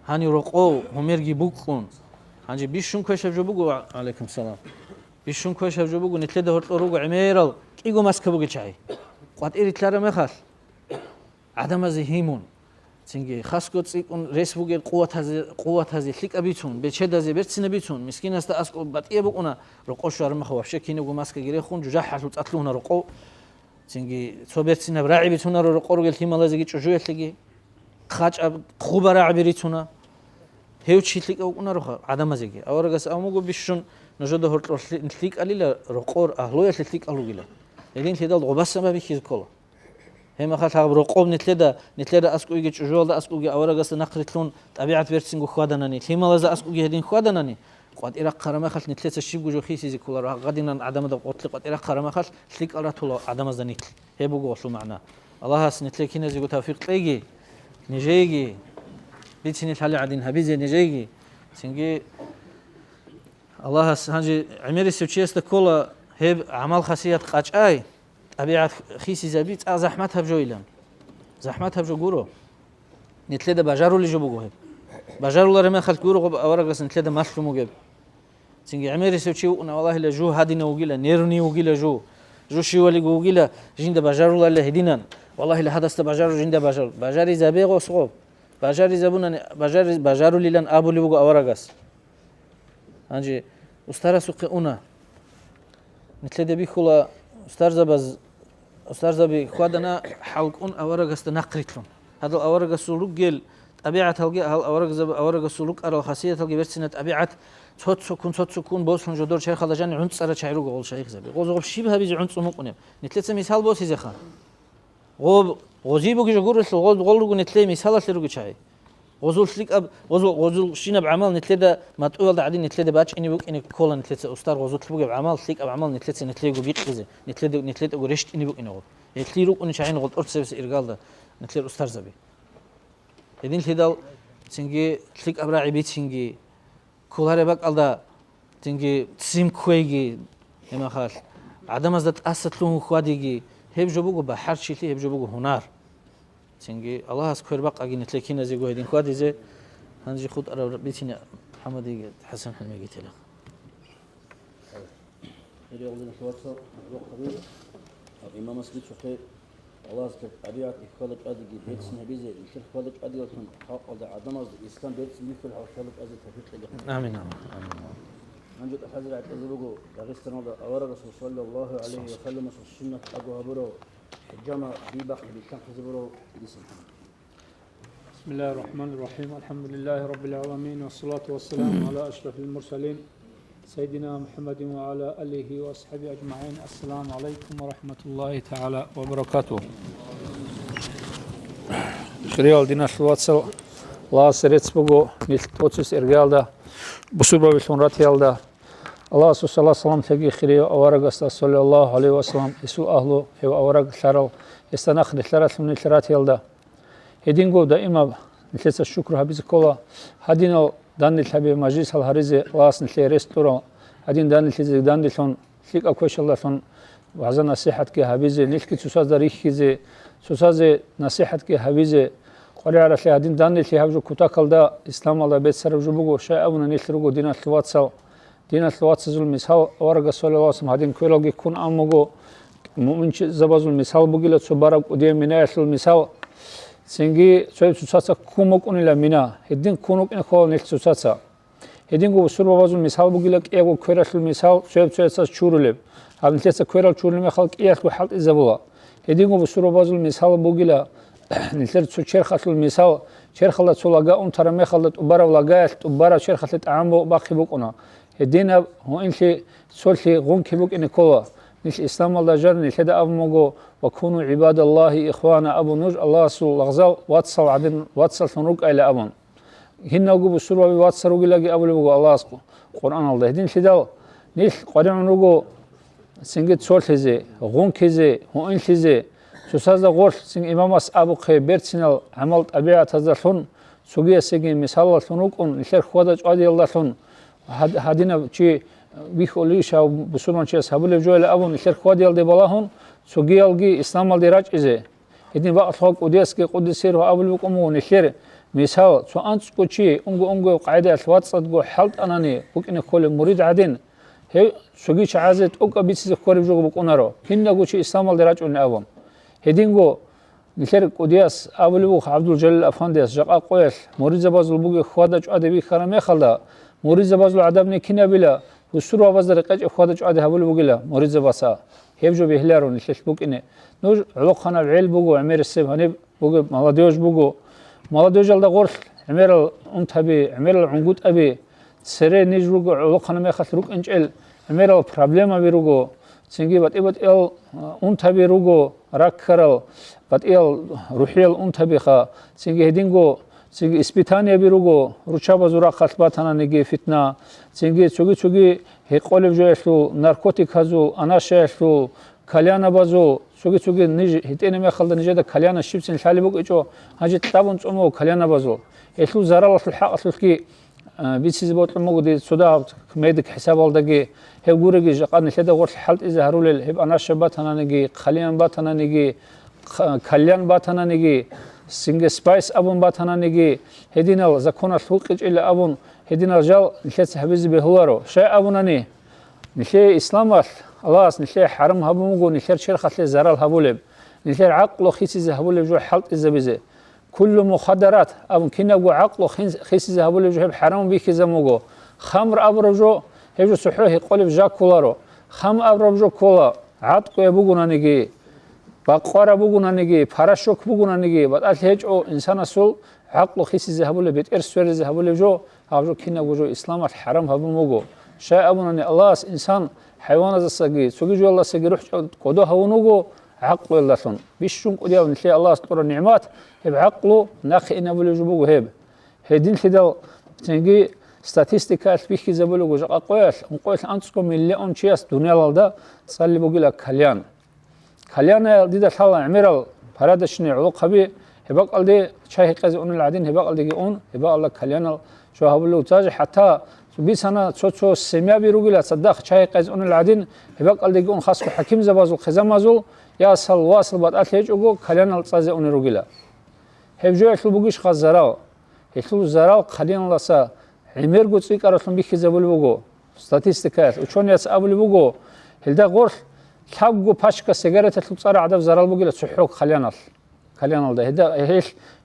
Гьанив рокъов, гьумерги букӀун. Гьанже бищун квешаб жо буго, ва-, алейкум салам. Бищун квешаб жо буго, нилъеда гьоркьор руго гӀемерал кӀиго маска бугел чагӀи. КъватӀир рилълъараб мехалъ, гӀадамазе гьимун. Цинги хасго цӀикӀкӀун рес бугел къуватазе, къуватазе лъикӀаб бицун, бечедазе берцинаб бицун, мискинасда аскӀоб батӀияб букӀуна, рокъов щвараб мехалъ вообще кинабго маскаги рехун, жужахӀалъул цӀа лъугьуна рокъов. Цинги цо берцинаб рагӀи бицунаро рокъор ругел лъималазеги чӀужуялъеги, хъачӀаб хъуба рагӀаби рицуна. Гьев чи лъикӀав вукӀунароха гӀадамазеги. Аварагас абун буго бищун нужеда гьоркьор лъи-, лъикӀалила, рокъор агьлуялъе лъикӀал ругила. Гьединлъидал гъобасан бабихьизе ккола. Гьеб мехалъ гьаб рокъоб нилъеда, нилъеда аскӀовеги чӀужуялда аскӀовеги аварагасда нахърилълъун тӀабигӀат берцинго хьваданани, лъималазда аскӀовеги гьедин хьваданани, къватӀир рахъараб мехалъ нилъеца щибго жо хисизе ккола, гьадинан гӀадамазда къотӀлъи къватӀир рахъараб мехалъ лъикӀал ратула гӀадамазда нилъ. Гьеб буго гьелъул магӀна. Аллагьас нилъее киназего тавфикъ кьеги, нижееги бицине лъалеб гӀадин гьабизе нижееги. Цинги Аллагьас гьанже гӀемерисев чиясда ккола гьеб гӀамал-хасият къачӀай, тӀабигӀат хисизаби цӀакъ захӀматаб жойилан. ЗахӀматаб жо гуро. Нилъеда бажарули жо буго гьеб. Бажарулареб мехалъ гуро гъоб аварагас нилъеда малъун бугеб. Цинги гӀемерисев чи вукӀуна, валлагьила, жу гьадинав вугила, нервный вугила жу. Жу щивалиго вугила, жинда бажаруларила гьединан. Валлагьила, гьадасда бажару, жинда бажару. Бажаризабе гъос гъоб. Бажаризабунани, бажари-, бажарулилан абулеб буго аварагас. Гьанже устарасухъе уна. Нилъеда бихьула устарзабаз, устарзаби хьвадана хӀалкӀун аварагасда нахърилълъун. Гьадал аварагасул ругел тӀабигӀаталги, гьал аварагзаб-, аварагасул рукӀарал хасияталги берцина тӀабигӀат цо-цоккун, цо-цоккун босун жодор черхалда жанир гӀунцӀара чагӀи руго гъол шайихзаби. Гъоз гъоб щиб гьабизе гӀунцӀун букӀунеб? Нилъеца мисал босизеха. Гъоб, гъозие бугеб жо гурелъул, гъол, гъол руго нилъее мисалалъе ругел чагӀи. Гъозул лъикӀаб, гъозул, гъозул щинаб гӀамал нилъеда матӀуялда гӀадин нилъеда бачӀине букӀине ккола нилъеца устар гъозулъ бугеб гӀамал, лъикӀаб гӀамал нилъеца нилъего бикьизе, нилъеда, нилъедаго рещтӀине букӀине гъоб. Гьелъие рукӀуни чагӀи гъол тӀоцебесеб иргалда нилъер устарзаби. Гьединлъидал цинги лъикӀаб рагӀи бицинги, кколареб бакӀалда цинги ццин кквейги, гьеб мехалъ гӀадамазда тӀаса лъугьун хьвадиги, гьеб жо буго бахӀарчилъи, гьеб жо буго гьунар. Цинги Аллагьас квербакъаги нилъер киназего гьедин хьвадизе, гьанже хутӀараб бицине МухӀаммадиги ХӀасан ХӀалимиги телехъ. Гьеле гьалдин хьвадса, рохъаби, имамас бицухъе, Аллагьас кер тӀабигӀат ихьвала чӀвадиги берцин гьабизе, нилъер хьвала чӀвадиялъун халкъалда гӀадамазда ислам берцин бихьулеб хӀалхьвала чӀвазе тавфикъ кьеги. Амин, амин, амин. Гьанже тӀахӀазир гӀатӀизе буго Дагъистаналда аварагасул саллаллагьу гӀалайгьи ва салламасул суннат тӀаго гьабурав, хӀиджама бибахъи билълъанхъизе бурав Идрисан. بسم الله الرحمن الرحيم. الحمد لله رب العالمين. والصلاة والسلام على أشرف المرسلين سيدنا محمد وعلى آله وأصحابه أجمعين. السلام عليكم ورحمة الله تعالى وبركاته. Хириял диналъул вацал, Аллагьасе рецц буго нилъ тӀоцебесеб иргаялда, бусурбабилъун ратиялда. Аллагьасул салат-салам лъеги хирияв аварагасда, саллаллагьу гӀалайгьи ва саллам, гьесул агьлу, гьев авараг лъарал, гьесда нахъ рилълъаралъун нилъ ратиялда. Гьединго даимаб нилъеца шукру гьабизе ккола. Гьадинал данделъаби мажлисал гьаризе Аллагьас нилъее рес кьурал, гьадин данделъизе данделъун, лъикӀаб квешалдалъун вагӀза-насихӀатги гьабизе, нилъги цоцазда рихьизе, цоцазе насихӀатги гьабизе. Къваригьаралъе гьадин данделъи гьаб жо кутакалда, исламалда бецараб жо буго, щай абуна нилъ руго диналъул вацал, диналъул вацазул мисал, аварагас саллаллагьу гӀалайгьи ва саллам гьадин квералги ккун ан буго, муъминчи-, забазул мисал бугила цо бараб кӀудияв минаялъул мисал, цинги цояб цоцаца ккун букӀунила мина, гьедин ккун вукӀине ккола нилъ цоцаца. Гьединго бусурбабазул мисал бугила кӀиябго квералъул мисал, цояб цояцаз чурулеб. Гьаб нилъеца кверал чурулеб мехалда кӀиялъго хӀалтӀизабула. Гьединго бусурбабазул мисал бугила нилъер цо черхалъул мисал, черхалда цо лага унтараб мехалда тӀубараб лагаялъ тӀубараб черхалъе тӀагӀам бо-, бахъи букӀуна. Гьединаб гьуинлъи цолъи гъунки букӀине ккола. Нилъ исламалда жар нилъеда абун буго: «Ва куну гӀибадаллагьи ихвана», абун, нуж Аллагьасул лагъзал вацал гӀадин, вацаллъун рукӀайла абун. Гьинналго бусурбаби вацал ругилаги абулеб буго Аллагьас Къу-, Къуръаналда. Гьединлъидал нилъ къваригӀун руго цинги цолъизе, гъункизе, гьуинлъизе, цоцазда гъорлъ цин имамас абухъе берцинал гӀамал-тӀабигӀатаздалъун, цогиясеги мисалалъун рукӀун, нилъер хьвада-чӀвадиялдалъун гьад-, гьадинаб чи вихьулищ гьав бусурманчияс гьабулеб жояла абун, нилъер хьвадиялде балагьун, цогиялги исламалде рачӀизе. Гьедин бакълъугьа кӀудиясги къуддиса сирругьу абулеб букӀун буго нилъер мисал, цо анцӀго чи унго-унгояб къагӀидаялъ вацӀцӀадго хӀалтӀанани букӀине кколеб мурид гӀадин, гьев цоги чагӀазе тӀокӀаб бицизе кколеб жого букӀунаро, кинаго чи исламалде рачӀунин абун. Гьединго нилъер кӀудияс абулеб буго ГӀабдул-Жалил афандияс, жакъа къоялъ муридзабазул бугеб хьвада-чӀвади бихьараб мехалда, муридзабазул гӀадабни кинабила бусурбабазда рекъечӀеб хьвада-чӀвади гьабулеб бугила муридзабаца. Гьеб жо бегьларо нилъелъ букӀине. Нуж гӀолохъанаб гӀел буго, гӀемерисеб гьаниб бугеб молодёжь буго. Молодёжьалда гъорлъ гӀемерал унтаби, гӀемерал гӀунгутӀаби, цере ниж руго гӀолохъанаб мехалъ рукӀинчӀел гӀемерал проблемаби руго, цинги батӀи-батӀиял, а, унтаби руго, раккарал, батӀиял рухӀиял унтабиха, цинги гьединго, цинги испытаниеби руго, руччабазул рахъалъ батананиги фитна, цинги цоги-цоги гьекъолеб жоялъул, наркотиказул, анашаялъул, кальянабазул, цоги-цоги ниж гьитӀинаб мехалда нижеда кальяна щибцин лъалеб букӀичӀо, гьанже кьабун цӀун буго кальянабазул. Гьелъул заралалъул хӀакъалъулъги, а, бицизе бокьун буго дир цо дагьаб медик хӀисабалдаги, гьеб гуреги жакъа нилъеда гъорлъ хӀалтӀизе гьарулел, гьеб анаша батананиги, кальян батананиги, х-, кальян батананиги, цинги спайс абун батананиги, гьединал законалъ гьукъичӀила абун, гьединал жал нилъеца гьабизе бегьуларо. Щай абунани, нилъее исламалъ, Аллагьас нилъее хӀарам гьабун буго нилъер черхалъе зарал гьабулеб, нилъер гӀакълу хисизе гьабулеб жо хӀалтӀизабизе. Куллу мухаддарат абун кинабго гӀакълу хин-, хисизе гьабулеб жо гьеб хӀарамун бихьизабун буго. Хамр абураб жо, гьеб жо цохӀо гьекъолеб жа кколаро. Хам абураб жо ккола, гӀатӀкӀуяб бугонаниги, бакъвараб бугонаниги, порошок бугонаниги, батӀалъи гьечӀо инсанасул гӀакълу хисизе гьабулеб, бетӀер сверизе гьабулеб жо, гьаб жо кинабго жо исламалъ хӀарам гьабун буго. Щай абунани, Аллагьас инсан хӀайваназасаги, цоги жоялдасаги рухӀ чӀа-, кӀодо гьавун вуго гӀакълуялдалъун. Бищун кӀудияв нилъее Аллагьас кьураб нигӀмат, гьеб гӀакълу нахъе инабулеб жо буго гьеб. Гьединлъидал цинги статистикаялъ бихьизабулеб буго жакъа къоялъ, ункъоялъ анцӀго миллион чияс дуниялалда цӀалеб бугила кальян. Кальяна дида лъала гӀемерал порядочный гӀолохъаби, гьеб бакӀалде чай гьекъезе унел гӀадин, гьеб бакӀалдеги ун, гьеб бакӀалда кальянал жо гьабулев. Даже хӀатта бицана цо-цо семьяби ругила, цадахъ чай гьекъезе унел гӀадин, гьеб бакӀалдеги ун хасго хӀакимзабазул, хъизамазул, ясал, васал батӀалъи гьечӀого, кальянал цӀазе унел ругила. Гьеб жоялъул бугищха зарал? Гьелъул зарал кальяналдаса гӀемерго цӀикӀкӀаралъун бихьизабулеб буго. Статистикаялъ учёнияс абулеб буго, гьелда гъорлъ лъабго пачка сигареталъул цӀар гӀадаб зарал бугила цохӀо кальяналъ. Кальяналда гьелда, гьелъ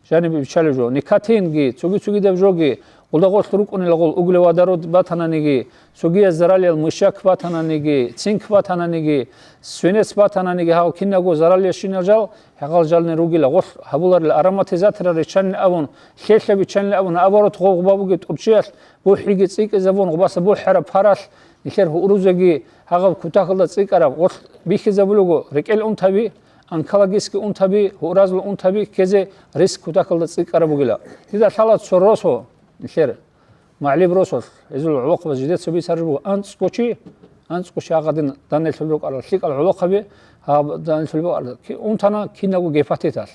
жанибе биччалеб жо. Никотинги, цоги-цогидаб жоги, гъулда гъорлъ рукӀунила гъол углеводород батананиги, цогияз заралиял мышьяк батананиги, цинк батананиги, свинец батананиги, гьав кинабго заралиящинал жал, гьагъал жални ругила, гъорлъ гьабуларила ароматизаторал риччанин абун, лъелъа биччанин абун, наоборот, гъов гъуба бугеб тӀурччиялъ бухӀиги цӀикӀкӀизабун, гъубаса бухӀараб паралъ, нилъер гьурузаги гьагъаб кутакалда цӀикӀкӀараб, гъорлъ бихьизабулего рекӀел унтаби, онкологический унтаби, гьуразул унтаби ккезе риск кутакалда цӀикӀкӀараб бугила. Дида лъала цо росо, нилъер МагӀлиб росулъ, гьезул гӀолохъабаз жидеца бицараб буго, анцӀго чи, анцӀго чи гьагъадин данделъул рукӀарал лъикӀал гӀолохъаби, гьаб данделъул рукӀарал ки-, унтана кинабго гепатиталъ.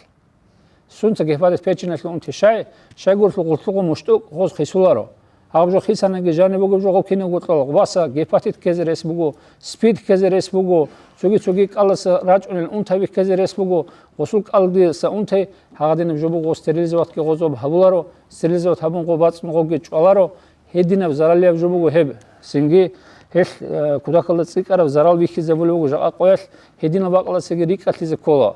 Сунца гепатит печеналъул унти щай, щайгурелъул гъуллъугъун муштӀукӀ гъоз хисуларо. Гьаб жо хисанаги жаниб бугеб жо гъов кинабго кьола. Гъобаса гепатит ккезе рес буго, СПИД ккезе рес буго, цоги-цоги кӀалдаса рачӀунел унтаби ккезе рес буго, гъосул кӀалдиса унтей гьагъадинаб жо буго, стерилизоватги гъозоб гьабуларо, стерилизоват гьабун гъо бацӀцӀун гъоги чӀваларо. Гьединаб заралияб жо буго гьеб. Цинги гьелъ, э, кутакалда цӀикӀкӀараб зарал бихьизабулеб буго жакъа къоялъ, гьединал бакӀалдасаги рикӀкӀалъизе ккола.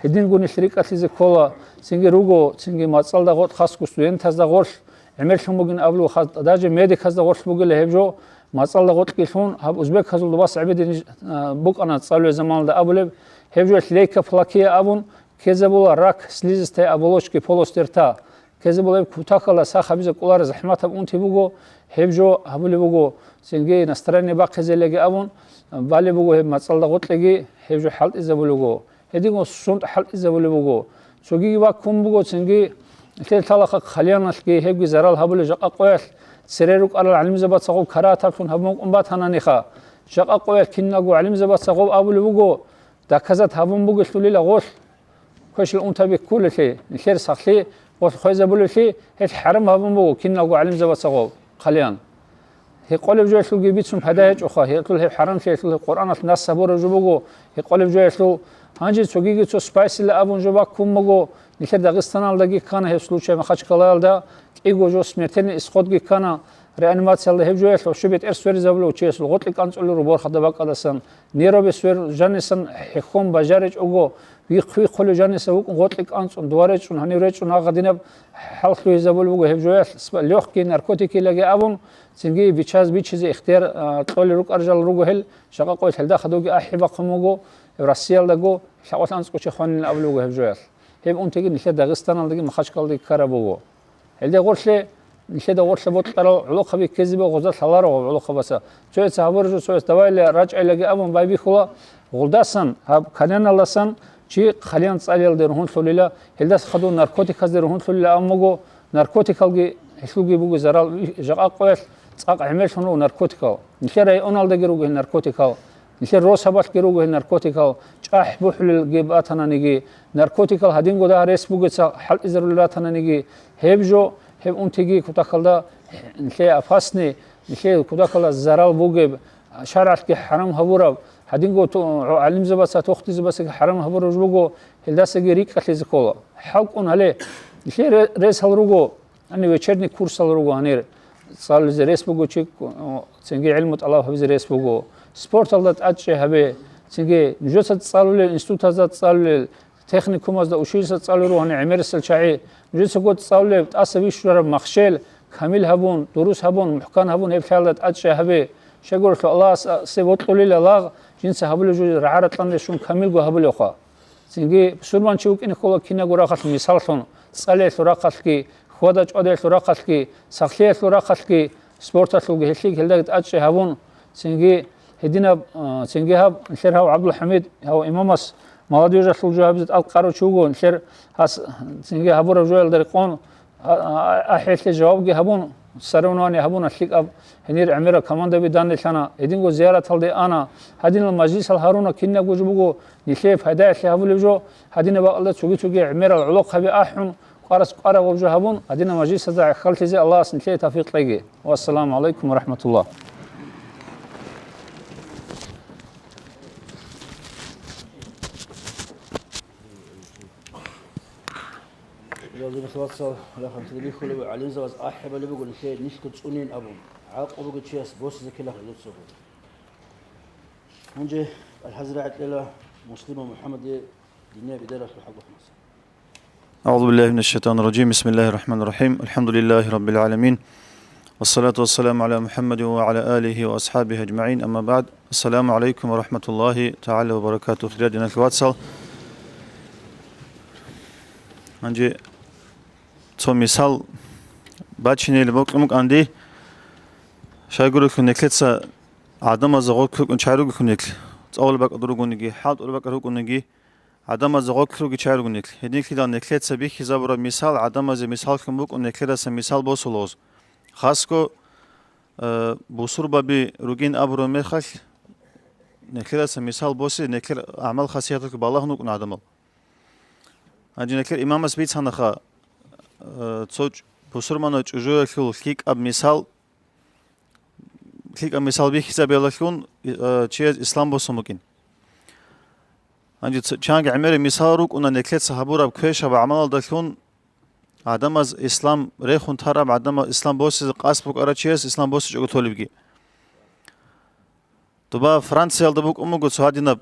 Гьединго нилъ рикӀкӀалъизе ккола, цинги руго, цинги мацӀалда гъоркь хасго студентазда гъорлъ гӀемерлъун бугин абулеб, хас-, даже медиказда гъорлъ бугила гьеб жо, мацӀалда гъоркьги лъун, гьаб узбеказул дубас гӀебедин, э, букӀана цӀалуе заманалда абулеб, гьеб жо лейкоплакия абун, ккезабула рак слизистой оболочки полости рта. Ккезабулеб кутакалда сах гьабизе кӀолареб захӀматаб унти буго, гьеб жо гьабулеб буго, цинги настроение бахъизелаги абун, балеб буго гьеб мацӀалда гъоркьеги, гьеб жо хӀалтӀизабулеб буго, гьединго сунтӀ хӀалтӀизабулеб буго. Цогиги ваккун буго, цинги лъелалъа хъалияналъги гьебги зарал гьабулеб жакъа къоялъ, цере рукӀарал гӀалимзабацагъул карагьатаблъун гьабун букӀун батананиха. Жакъа къоялъ киналго гӀалимзабацагъул абулеб буго, доказать гьабун бугелъулила гъолъ. Квешал унтаби кколелъи, нилъер сахлъи гъолъ хвезабулевлъи, гьелъ хӀарам гьабун буго киналго гӀалимзабацагъул хъалиян. Гьекъолеб жоялъулги бицун пайда гьечӀоха, гьелъул гьеб хӀарамлъи, гьелъул гьеб Къуръаналъ нас гьабураб жо буго, гьекъолеб жоялъул. Гьанже цогиги цо спайсила абун жо баккун буго, нилъер Дагъистаналдаги ккана гьеб случай Махачкалаялда, кӀиго жо смертельный исходги ккана, реанимациялда гьеб жоялъ вообще бетӀер сверизабулев чиясул гъоркье кӀанцӀулел ру борхада бакӀалдасан, нерваби свер жанисан хӀехьон бажаричӀого, вихъ-вихъулев жаниса вукӀун гъоркье кӀанцӀун, дова речӀун, гьанив речӀун, гьагъадинаб хӀал лъугьизабулеб буго гьеб жоялъ, сп-, лёгкие наркотикилаги абун, цинги бичаз-, бичизе ихтияр, а, кьолел рукӀарал жал руго гьел, жакъа къоялъ гьелда хадуги ахӀи бахъун буго, Россиялдаго лъабкъоялъ анцӀго чи хванилан абулеб буго гьеб жоялъ. Гьеб унтиги нилъер Дагъистаналдаги Махачкалалдаги ккараб буго. Гьелде гъорлъе, нилъеда гъорлъа бокьарал гӀолохъаби ккезебе гъоза лъаларо гъоб гӀолохъабаса. Цояца гьабураб жо, цояс давайила рачӀайлаги абун байбихьула, гъолдасан, гьаб кальяналдасан чи хъалиян цӀалиялде ругьунлъулила, гьелдаса хадув наркотиказде ругьунлъулила абун буго, наркотикалги гьелъулги буго зарал, жакъа къоялъ цӀакъ гӀемерлъун руго наркотикал. Нилъер районалдаги руго гьел наркотикал. Нилъер росабалъги руго гьел наркотикал, чӀахӀ бухӀулелги батананиги, наркотикал гьадинго дагь рес бугеца хӀалтӀизарулел ратананиги, гьеб жо, гьеб унтиги кутакалда нилъее опасный, нилъее кутакалда зарал бугеб, шаргӀалъги хӀарам гьабураб, гьадинго ту-, гӀалимзабаца, тухтизабацаги хӀарам гьабураб жо буго, гьелдасаги рикӀкӀалъизе ккола. ХӀалкӀун гьале, нилъее ре-, ресал руго, Гьаниб вечерний курсал руго гьанир цӀалулезе рес буго чи, цинги гӀилму тӀалаб гьабизе рес буго. Спорталда тӀадчӀей гьабе, цинги нужеца цӀалулел, институтазда цӀалулел, техникумазда, училищеда цӀалулел руго гьанир гӀемерисел чагӀи. Нужецаго цӀалулеб тӀаса бищунараб махщел камил гьабун, дурус гьабун, мухӀкан гьабун, гьеб лъаялда тӀадчӀей гьабе. Щайгурелъул Аллагьас се бокьулила лагъ, жинца гьабулеб жо рагӀа-ратӀлан рещун камилго гьабулевха. Цинги бусурманчи вукӀине ккола кинабго рахъалъ мисаллъун, цӀалиялъул рахъалъги, хьвада-чӀвадаялъул рахъалъги, сахлъиялъул рахъалъги, спорталъулги гьелъие гьелдаги тӀадчӀей гьабун, цинги гьединаб, а, цинги гьаб, нилъер гьав ГӀабдулхӀамид, гьав имамас молодёжалъул жо гьабизе тӀалкӀ къаручи вуго, нилъер гьас цинги гьабураб жоялда рекъон, А-, а-, ахӀелъе жавабги гьабун, соревнование гьабуна лъикӀаб, гьенир гӀемераб командаби данделъана, гьединго зияраталде ана, гьадинал мажлисал гьаруна кинабго жо буго, нилъее пайдаялъе гьабулеб жо, гьадинаб бакӀалда цоги-цоги гӀемерал гӀолохъаби ахӀун, къварас къвараб жо гьабун, гьадинал мажлисазда гӀахьаллъизе Аллагьас нилъее тавфикъ кьеги. Вассаламу гӀалайкум ва рахӀматуллагь. Вацал, рахматуллагь, бихьулев гӀалимзабаз ахӀи балеб буго нилъее нилъго цӀунин абун, гӀакълу бугев чияс босизе ккелахъе дуцаго. Гьанже алхӀазир гӀекъела Муслимов МухӀаммадие динияб бидаралъул хӀакъалъулъ. أعوذ بالله من الشيطان الرجيم. بسم الله الرحمن الرحيم. الحمد لله رب العالمين. والصلاة والسلام على محمد وعلى آله وأصحابه أجمعين. أما بعد. السلام عليكم ورحمة الله تعالى وبركاته. Хириял диналъул вацал. Гьанже цо мисал бачинел бокьун букӀанди, щайгурелъул нилъеца гӀадамазда гъоркь рукӀун чагӀи ругелъул нилъ, цӀалулеб бакӀалда ругониги, хӀалтӀулеб бакӀалда рукӀуниги, гӀадамазда гъоркь ругел чагӀи руго нилъ. Гьединлъидал нилъеца бихьизабураб мисал гӀадамазе мисаллъун букӀун нилъерасан мисал босулароз. Хасго, э, бусурбаби ругин абураб мехалъ, нилъераса мисал босе, нилъер гӀамал-хасияталъ балагьун рукӀуна гӀадамал. Гьанже нилъер имамас бицанаха, э, цо чӀ-, бусурманав чӀужуялъул лъикӀаб мисал, лъикӀаб мисал бихьизабиялъун, э, чияз ислам босун букӀин. Гьанже ц-, чанги гӀемераб мисал рукӀуна нилъеца гьабураб квешаб гӀамалалдалъун гӀадамаз ислам рехун тараб, гӀадамаз ислам босизе къасд букӀарав чияс ислам босичӀого толебги. Доба Франциялда букӀун буго цо гьадинаб,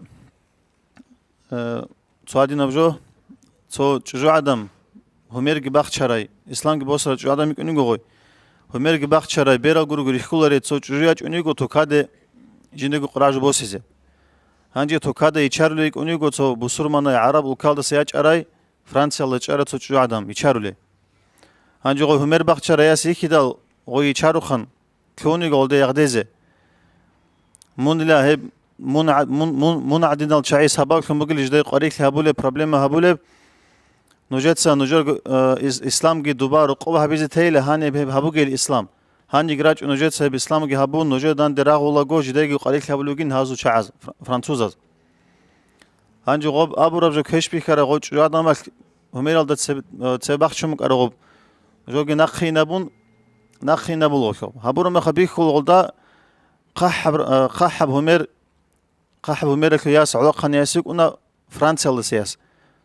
э, цо гьадинаб жо, цо чӀужугӀадан, гьумерги бахчарай, исламги босарав чӀужугӀадан йикӀун йиго гъой. Гьумерги бахчарай, берал гурого рихьуларей цо чӀужу ячӀун йиго тукаде жиндего къуражу босизе. Гьанже тукада ичарулей йикӀун йиго цо бусурманай гӀараб улкалдаса ячӀарай, Франциялда чӀарав цо чӀужугӀадан ичарулей. Гьанже гъой гьумер бахчарай яс йихьидал гъой ичарухан, лъугьун йиго гъолда ягъдезе. Мунила гьеб, мун гӀа-, мун, мун, мун гӀадинал чагӀи сабаблъун бугел жидай къварилъи гьабулеб, проблема гьабулеб, нужеца нужер, э, ис-, исламги дуба рокъоб гьабизе тейила, гьаниб гьеб гьабугел ислам. Гьаниб рачӀун нужеца гьеб исламги гьабун, нужер данде рагъулаго жидайги къварилъи гьабулеб бугин гьазул чагӀаз, фр-, французаз. Гьанже гъоб абураб жо квеш бихьараб гъов чӀужугӀадан гьумералда цеб-, цебе бахчун букӀараб гъоб. Жоги нахъе инабун, нахъе инабулгъулъул. Гьабураб мехалъ бихьулгъулда хъахӀаб, хъахӀаб гьумер, хъахӀаб гьумералъул яс гӀолохъанияс йикӀуна Франциялдаса яс.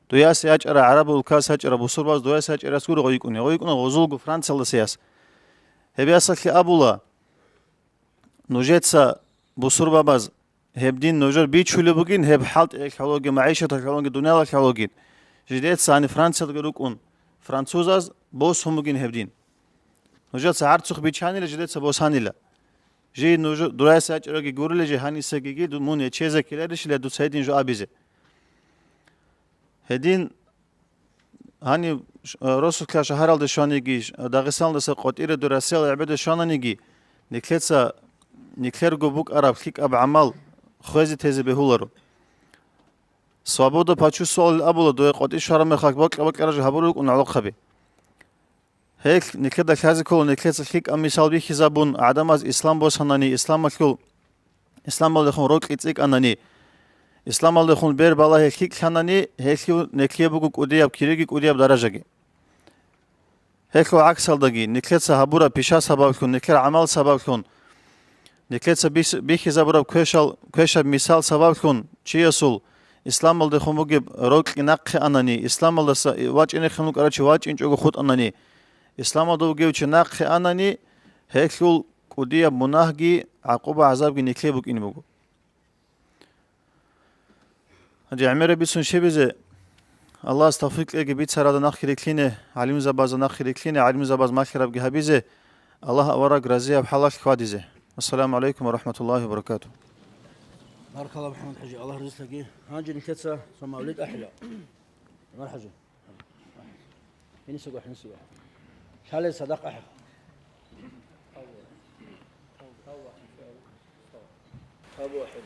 Дуяс ячӀара, гӀараб улкас ячӀара, бусурбаз дуяс ячӀарас гуро гъой йикӀуни. Гъой йикӀуна гъозулго Франциялдаса яс. Гьеб ясалъе абула, нужеца бусурбабаз гьеб дин нужер бичулеб бугин, гьеб хӀалтӀиялъ гьалоги, магӀишаталъ гьалоги, дуниялалъ гьалоги. Жидеца гьаниб Франциялдаги рукӀун, французаз босун бугин гьеб дин. Нужеца гӀарцухъ бичанила, жидеца босанила. Жий нуж-, дурайса ячӀараги гурила, жий гьанисагиги ду-, мун ячезе ккеларищила дуца гьедин жо абизе. Гьедин гьанив ш-, э, Росулъа шагьаралде щваниги, ш-, Дагъистаналдаса къватӀире дур Россияла гӀебеде щвананиги, никлъеца, никлъерго букӀараб лъикӀаб гӀамал хвезе тезе бегьуларо. Свобода почувствовал абула, дуе къватӀи щвараб мехалъ бокьа-бокьараб жо гьабураб рукӀун гӀолохъаби. Гьелъ никлъеда лъазе ккола, никлъеца лъикӀаб мисал бихьизабун, гӀадамаз ислам босанани, исламалъул, исламалдехун рокьи цӀикӀкӀанани, исламалдехун бер балагье лъикӀлъанани, гьелъив никлъие буго кӀудияб кириги кӀудияб даражаги. Гьелъул гӀаксалдаги, никлъеца гьабураб пиша сабаблъун, никлъер гӀамал сабаблъун, никлъеца бихь-, бихьизабураб квешал-, квешаб мисал сабаблъун чиясул исламалдехун бугеб рокьи нахъе анани, исламалдаса вачӀинехъин вукӀарав чи вачӀинчӀого хутӀанани, исламалда вугев чи нахъе анани, гьелъул кӀудияб мунагьги гӀакъуба-гӀазабги никлъе букӀине буго. Гьанже гӀемераб бицун щибизе, Аллагьас тавфикъ кьеги бицаралда нахъги рилълъине, гӀалимзабазда нахъги рилълъине, гӀалимзабаз малъарабги гьабизе, Аллагь авараг разияб хӀалалъ хьвадизе. Ассаламу гӀалайкум ва рахӀматуллагьи ва баракатугь. Баракалла, МухӀаммад-хӀажи, Аллагь разилъаги. Гьанже нилъеца цо мавлид ахӀила. ГӀумар-хӀажи. Гьенисего, гьенисего. Лъалел цадахъ ахӀе. Тавба ахӀе.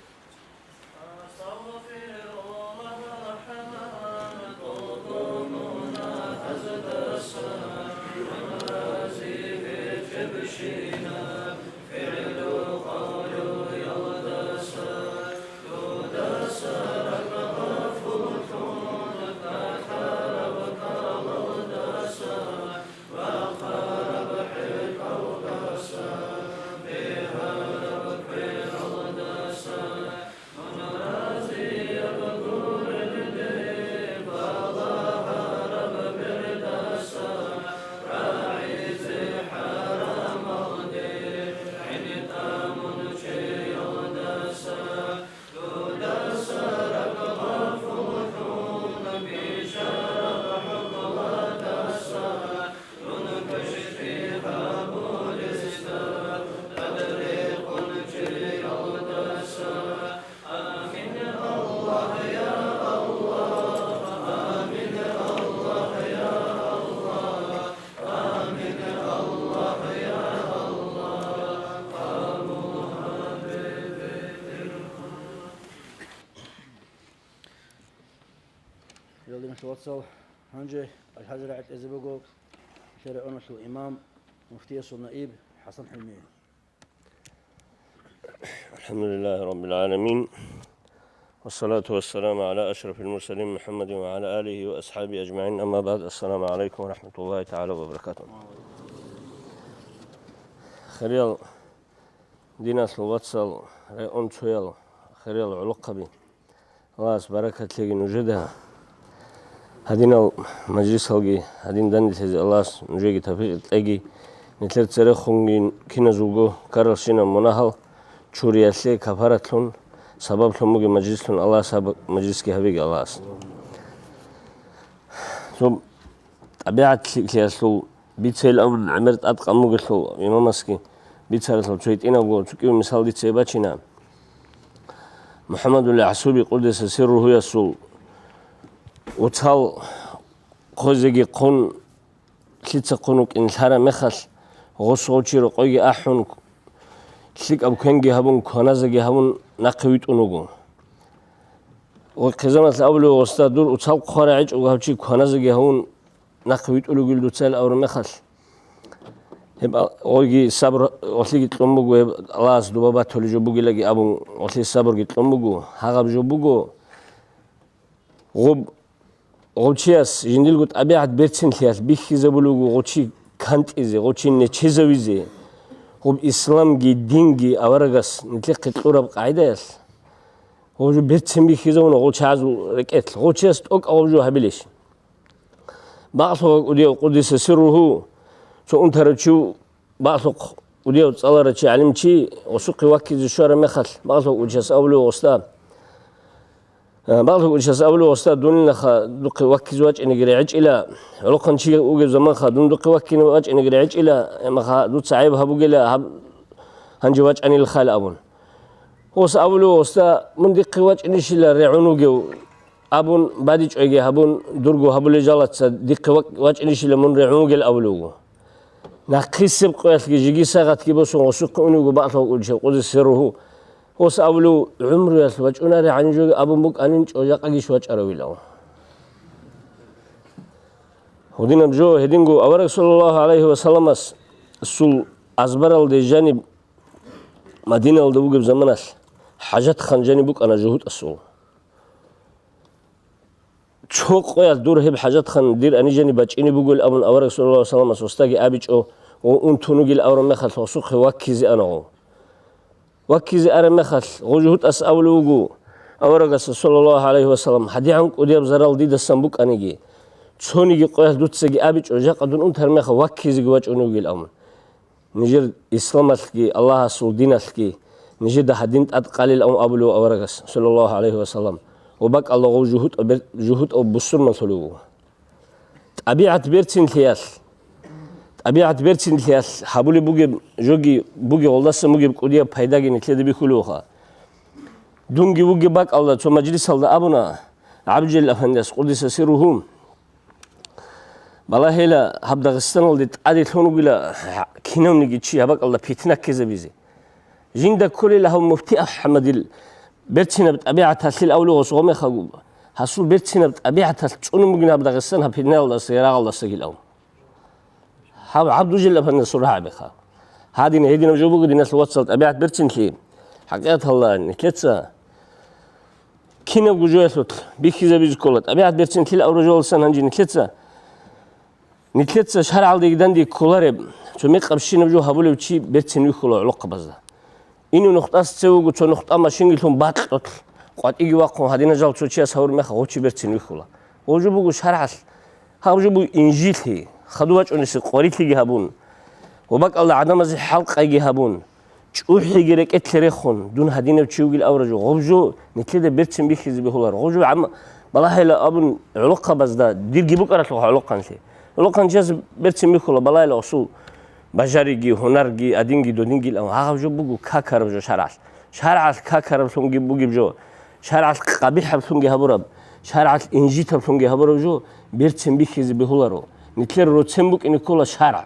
Гьале, диналъул вацал, гьанже АлхӀажир рагӀи кьезе буго нилъер районалъул имам, муфтиясул наиб ХӀасан ХӀилми. الحمد لله رب العالمين. والصلاة والسلام على أشرف المرسلين محمد وعلى آله وأصحابه أجمعين. أما بعد. السلام عليكم ورحمة الله تعالى وبركاته. Хириял диналъул вацал, районцоял, хириял гӀолохъаби. Аллагьас баракат лъеги нужеда. Гьадинал мажлисалги, гьадин данделъизе Аллагьас нужеги тавфикъ кьеги, нилъер церехунги киназулго ккаралщинаб мунагьал чуриялъе кафаратлъун, сабаблъун бугеб мажлислъун Аллагьас гьаб мажлисги гьабеги Аллагьас. Цо тӀабигӀатлъиялъул бицейилан гӀемер тӀадкъан бугелъул имамасги бицаралъул цо гьитӀинабго цо кӀиго мисал дица бачина. МухӀаммадул ГӀасуби къуддиса сирругьуясул уцал хъозеги хъун, лъица хъун вукӀин лъараб мехалъ, гъос гъов чи рокъойги ахӀун, лъикӀаб квенги гьабун, кваназеги гьабун, нахъе витӀун вуго. Ва хъизаналъ абулев гъосда: «Дур уцал хъварай гӀечӀого гьав чи кваназеги гьавун, нахъе витӀулев вугил дуца», — ил абураб мехалъ, гьеб а-, гъойги сабур, гъолъиги кьун буго, гьеб Аллагьас дуба батулеб жо бугилаги абун, гъолъие сабурги кьун буго, гьагъаб жо буго. Гъоб, гъов чияс жиндирго тӀабигӀат берцинлъиялъ бихьизабулев вуго гъов чи кантӀизе, гъов чи нечезавизе, гъоб исламги, динги аварагас нилъехъе кьураб къагӀидаялъ. Гъов жо берцин бихьизавуна гъов чагӀазул рекӀелъ. Гъов чияс тӀокӀаб гъов жо гьабилищ? Бакълъугьа кӀудияв къуддиса сирругьу, цо унтарав чи, бакълъухъ кӀудияв цӀаларав чи, гӀалимчи, гъосухъе ваккизе щвараб мехалъ, бакълъугьа кӀудияс абулев гъосда, э, бакълъугьа кӀудияс абулев гъосда: «Дунилаха духъе ваккизе вачӀинеги регӀичӀила, гӀолохъанчи вугев заманха дун духъе ваккине вачӀинеги регӀичӀила, гьебмаха дуца гӀайиб гьабугила, гьаб гьанже вачӀанилахъал», — абун. Гъос абулев гъосда: «Мун дихъе вачӀинищила регӀун вугев?» — абун, бадибчӀвайги гьабун, дурго гьабулел жалаца дихъе вак-, вачӀинищила мун регӀун вугел абулев вуго. Нахъисеб къоялъги жеги сагъатги босун гъосухъе унев вуго бакълъугьа кӀудияв къуддиса сирругьу. Гъос абулев: «ГӀумруялъ вачӀунаригӀан жо абун букӀанин, жакъагищ вачӀарав», — ил абун. Гьединаб жо, гьединго авараг саллаллагьу гӀалайгьи ва салламасул азбаралде жаниб Мадинаялда вугеб заманалъ хӀажатхан жаниб букӀана жугьутӀасул. Цо къоялъ дур гьеб хӀажатхан дир гьаниб жаниб бачӀине бугел абун авараг саллаллагьу гӀалайгьи ва салламас гъосдаги абичӀо ва унтун вугел абураб мехалъ гъосухъе ваккизе ана гъов. Ваккизе араб мехалъ гъов жугьутӀас абулев вуго аварагасда саллаллагьу гӀалайгьи ва саллам: «ГьадигӀан кӀудияб зарал дидасан букӀаниги, цониги къоялъ дуцаги абичӀо, жакъа дун унтараб мехалъ ваккизеги вачӀунев вугил», — абун. Нижер исламалъги Аллагьасул диналъги нижеда гьадин тӀадкъалилан абулев аварагас, саллаллагьу гӀалайгьи ва саллам, ва бакӀалда гъов жугьутӀав бер-, жугьутӀав бусурманлъулев вуго. ТӀабигӀат берцинлъиялъ, тӀабигӀат берцинлъиялъ гьабулеб бугеб жоги бугеб, гъолдасан бугеб кӀудияб пайдаги нилъеда бихьулевха. Дунги вугеб бакӀалда цо мажлисалда абуна ГӀабдулжалил афандияс, къуддиса сирругьу, балагьила, гьаб Дагъистаналде тӀаде лъун вугила кинавниги чи гьаб бакӀалда питна ккезабизе. Жинда кколила гьав муфти АхӀмадил берцинаб тӀабигӀаталъил авлугъас гъомехъагу, гьасул берцинаб тӀабигӀаталъ цӀунун бугин гьаб Дагъистан гьаб питнаялдаса, ярагъалдасагил ав. Гьав ГӀабдулжалил афандиясул рагӀабиха. Гьадин гьединаб жо буго, диналъул вацал, тӀабигӀат берцинлъи. ХӀакъикъаталда, нилъеца кинабго жоялъулъ бихьизабизе ккола. ТӀабигӀат берцинлъил авружаласан гьанже нилъеца, нилъеца шаргӀалдеги данде кколареб, цо мекъабщинаб жо гьабулев чи берцин вихьула гӀолохъабазда. Инев нухтӀас цевего цо нухтӀа машинги лъун бакьулъ, къватӀиги вахъун, гьадинал жал цо чияс гьавур меха гъочи берцин вихьула. Гъов жо буго шаргӀалъ, гьав жо буго инжитлъи, хадув вачӀунесе къварилъиги гьабун, ва бакӀалда гӀадамазе хӀалкъайги гьабун, чӀухӀиги рекӀелъе рехун, дун гьадинав чи вугил авра жо, гъов жо нилъеда берцин бихьизе бегьулар. Гъов жо гӀамма балагьила абун гӀолохъабазда дирги букӀаралъугъа гӀолохъанлъи. ГӀолохъанчияс берцин бихьула балагьила гъосул бажариги, гьунарги, адинги, додингил ан гьагъаб жо буго какараб жо шаргӀалъ. ШаргӀалъ какараблъунги бугеб жо, шаргӀалъ къабихӀаблъунги гьабураб, шаргӀалъ инжитаблъунги гьабураб жо берцин бихьизе бегьуларо. Нилъер роцен букӀине ккола шаргӀ.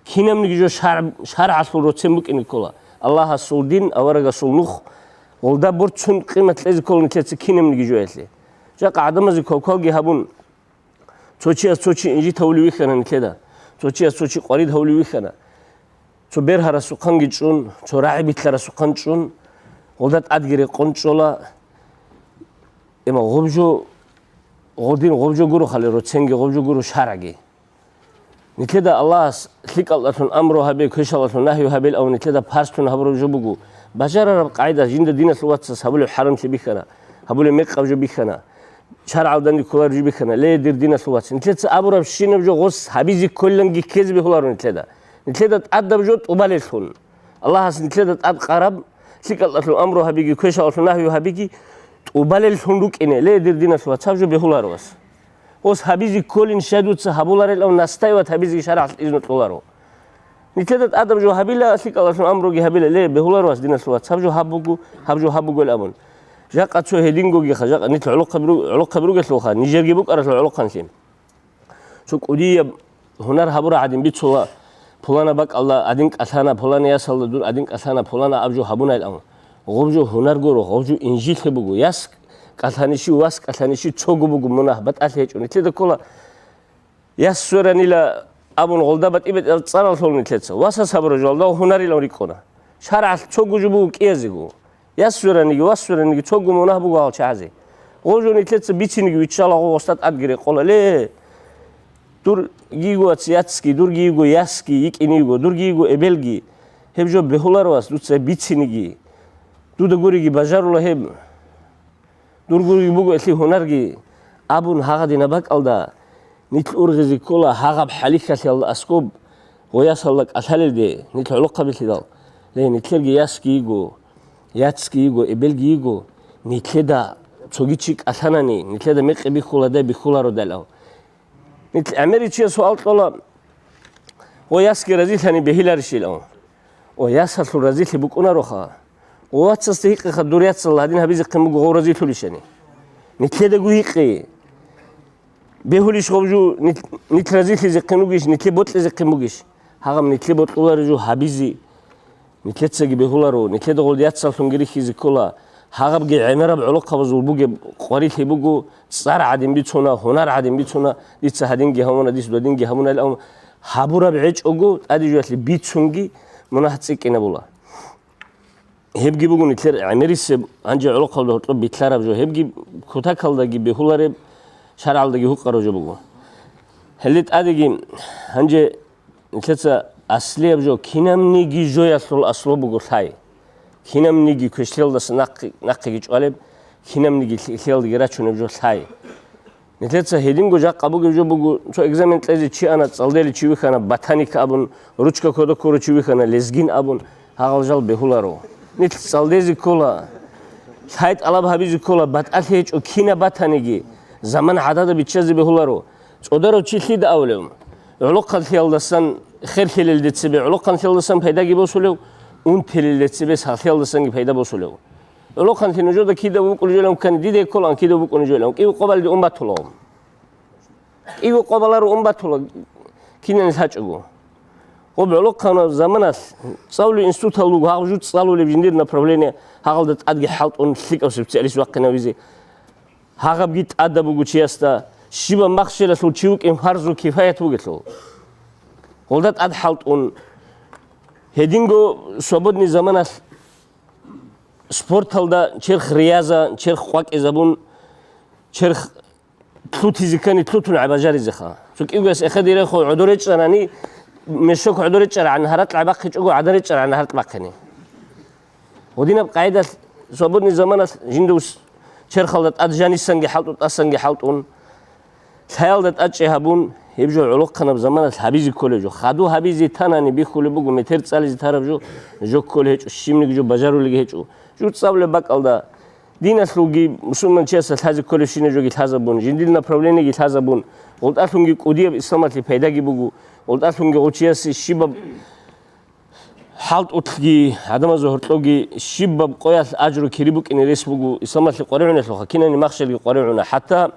Кинабниги жо шаргӀ-, шаргӀалъул роцен букӀине ккола. Аллагьасул дин, аварагасул нух, гъолда борцун къимат кьезе ккола нилъеца кинабниги жоялъе. Жакъа гӀадамазе квалквалги гьабун, цо чияс цо чи инжит гьавулев вихьана нилъеда, цо чияс цо чи къварид гьавулев вихьана. Цо бергьарасухъанги чӀун, цо рагӀи битӀарасухъан чӀун, гъолда тӀадги рекъон чӀола. Имма гъуб жо, гъудин гъуб жо гуро хали, роценги гъуб жо гуро шаргӀги. Нилъеда Аллагьас лъикӀалдалъун амру гьабе, квешалдалъун нагью гьабил, ав нилъеда парслъун гьабураб жо буго. Бажарараб къагӀида жинда диналъул вацас гьабулеб хӀарамлъи бихьана, гьабулеб мекъаб жо бихьана, шаргӀалда кколареб жо бихьана. Ле, дир диналъул вац, нилъеца абураб щинаб жо гъос гьабизе кколиланги ккезе бегьуларо нилъеда. Нилъеда тӀадаб жо тӀубалеллъун. Аллагьас нилъеда тӀад къараб, лъикӀалдалъун амру гьабиги, квешалдалъун нагью гьабиги, тӀубалеллъун рукӀине, ле, дир диналъул вац, гьаб жо бегьуларо вас. Гъос гьабизе кколин щай дуца гьабуларел, ав настаивать гьабизеги шаргӀалъ изну кьоларо. Нилъеда тӀадаб жо гьабила, лъикӀалдалъун амруги гьабила, ле, бегьуларо вас, диналъул вац, гьаб жо гьаб буго, гьаб жо гьаб бугоян абун. Жакъа цо гьедингогиха, жакъа нилъ гӀолохъаби руг-, гӀолохъаби ругелъулха, нижерги букӀаралъул гӀолохъанлъи. Цо кӀудияб гьунар гьабурав гӀадин бицула, пулана бакӀалда гӀадин кӀалъана, пулана ясалда дун гӀадин кӀалъана, пулана аб жо гьабунайилан. Гъуб жо гьунар гуро, гъуб жо инжитлъи буго. Яс кӀалъанищи, вас кӀалъанищи цого буго мунагь, батӀалъи гьечӀо. Нилъеда ккола, яс сверанила абун гъолда батӀи-батӀиял цӀарал лъолин нилъеца. Васас гьабураб жо гьалда гьунарилан рикӀкӀуна. ШаргӀалъ цого жо буго кӀиязего. Яс свераниги, вас свераниги цого мунагь буго гьал чагӀазе. Гъо жо нилъеца бициниги виччала, гъо гъосда тӀадги рекъола. Ле, дур гийго ацияцги, дур гийго ясги йикӀиниго, дур гийго эбелги. Гьеб жо бегьуларо вас, дуца бициниги. Дуда гуриги бажарула гьеб. Дур гуриги буго элъи гьунарги, абун гьагъадинаб бакӀалда, нилъ ургъизе ккола гьагъаб хӀалихьалъиялда аскӀоб, гъоясалда кӀалъалелде, нилъ гӀолохъабилъидал. Ле, нилъерги ясги йиго, яцги йиго, эбелги йиго, нилъеда цоги чи кӀалъанани, нилъеда мекъи бихьуладай бихьулародайилав. Нилъ гӀемеричияс суал кьола, гъо ясги разилъани бегьиларищилан. О, ясалъул разилъи букӀунароха. О, вацасда гьикъеха, дур яцал гьадин гьабизехъин буго, гъов разилъулищани? Нилъедаго гьикъе. Бегьулищ гъов жо, нилъ, нилъ разилъизехъин вугищ, нилъе бокьизехъин бугищ? Гьагъаб нилъе бокьулареб жо гьабизе. Нилъецаги бегьуларо, нилъеда гъол яцаллъунги рихьизе ккола. Гьагъабги гӀемераб гӀолохъабазул бугеб къварилъи буго, цӀар гӀадин бицуна, гьунар гӀадин бицуна, дица гьадинги гьавуна, дис додинги гьавуна, гьабураб гьечӀого, тӀаде жоялъе бицунги мунагь цӀикӀкӀинабула. Гьебги буго нилъер гӀемерисеб, гьанже гӀолохъабазда гьоркьоб битӀараб жо, гьебги кутакалдаги бегьулареб, шаргӀалдаги гьукъараб жо буго. Гьеле тӀадеги гьанже нилъеца аслияб жо, кинабниги жоялъул аслу буго лъай. Кинабниги квешлъиялдаса нахъ-, нахъеги чӀвалеб, кинабниги лъи-, лъиялдаги рачунеб жо лъай. Нилъеца гьединго жакъа бугеб жо буго, цо экзамен кьезе чи ана, цӀалдели чи вихьана, ботаник абун, ручка кодо ккоро чи вихьана, лезгин абун, гьагъал жал бегьуларо. Нилъ цӀалдезе ккола, лъай тӀалаб гьабизе ккола, батӀалъи гьечӀо кинаб батаниги, заман гӀадада биччазе бегьуларо. ЦӀодарав чи лъида авулев? ГӀолохъанлъиялдасан херлъилелде цебе гӀолохъанлъиялдасан пайдаги босулев, унтилелде цебе сахлъиялдасанги пайда босулев? ГӀолохъанлъи нужеда кида букӀунеб жойилан ккани, дида кколаан кида букӀунеб жойилан, кӀиго къобалде ун батулаго. КӀиго къобаларо ун батула, кинани лъачӀого. Гъоб гӀолохъанаб заманалъ цӀалулел институтал руго, гьагъ жуз цӀалулеб жиндир направление, гьагъалда тӀадги хӀалтӀун лъикӀав специалист вахъинавизе. Гьагъабги тӀадаб буго чиясда, щибаб махщелалъул чи вукӀин фарзу кифаят бугелъул. Гъолда тӀад хӀалтӀун, гьединго свободный заманалъ спорталда черх рияза, черх къвакӀизабун, черх лъутизе ккани лъутун гӀебажаризеха. Цо кӀигояс эхедирехо гӀодор речӀчӀарани, мешок гӀодор речӀчӀарагӀан гьаракь гӀебахъичӀого, гӀадан речӀчӀарагӀан гьаракь бахъине. Гьудинаб къагӀидалъ свободный заманалъ жиндус черхалда тӀад жанисанги хӀалтӀун, тӀасанги хӀалтӀун, лъаялда тӀадчӀи гьабун, гьеб жо гӀолохъанаб заманалъ гьабизе кколеб жо. Хаду гьабизе танани бихьулеб буго, метер цӀализе тараб жо, жо кколеб гьечӀо, щибниги жо бажарулеги гьечӀо. Жуз цӀалулеб бакӀалда диналъулги мусулманчиясда лъазе кколебщинаб жоги лъазабун, жиндир направлениеги лъазабун, гъолтӀалъунги кӀудияб исламалъе пайдаги буго, гъолтӀалъунги гъов чиясе щибаб хӀалтӀулъги, гӀадамазул гьоркьоги щибаб къоялъ ажру кири букӀине рес буго исламалъе къваригӀуналъулха, кинани махщелги къваригӀуна. ХӀатта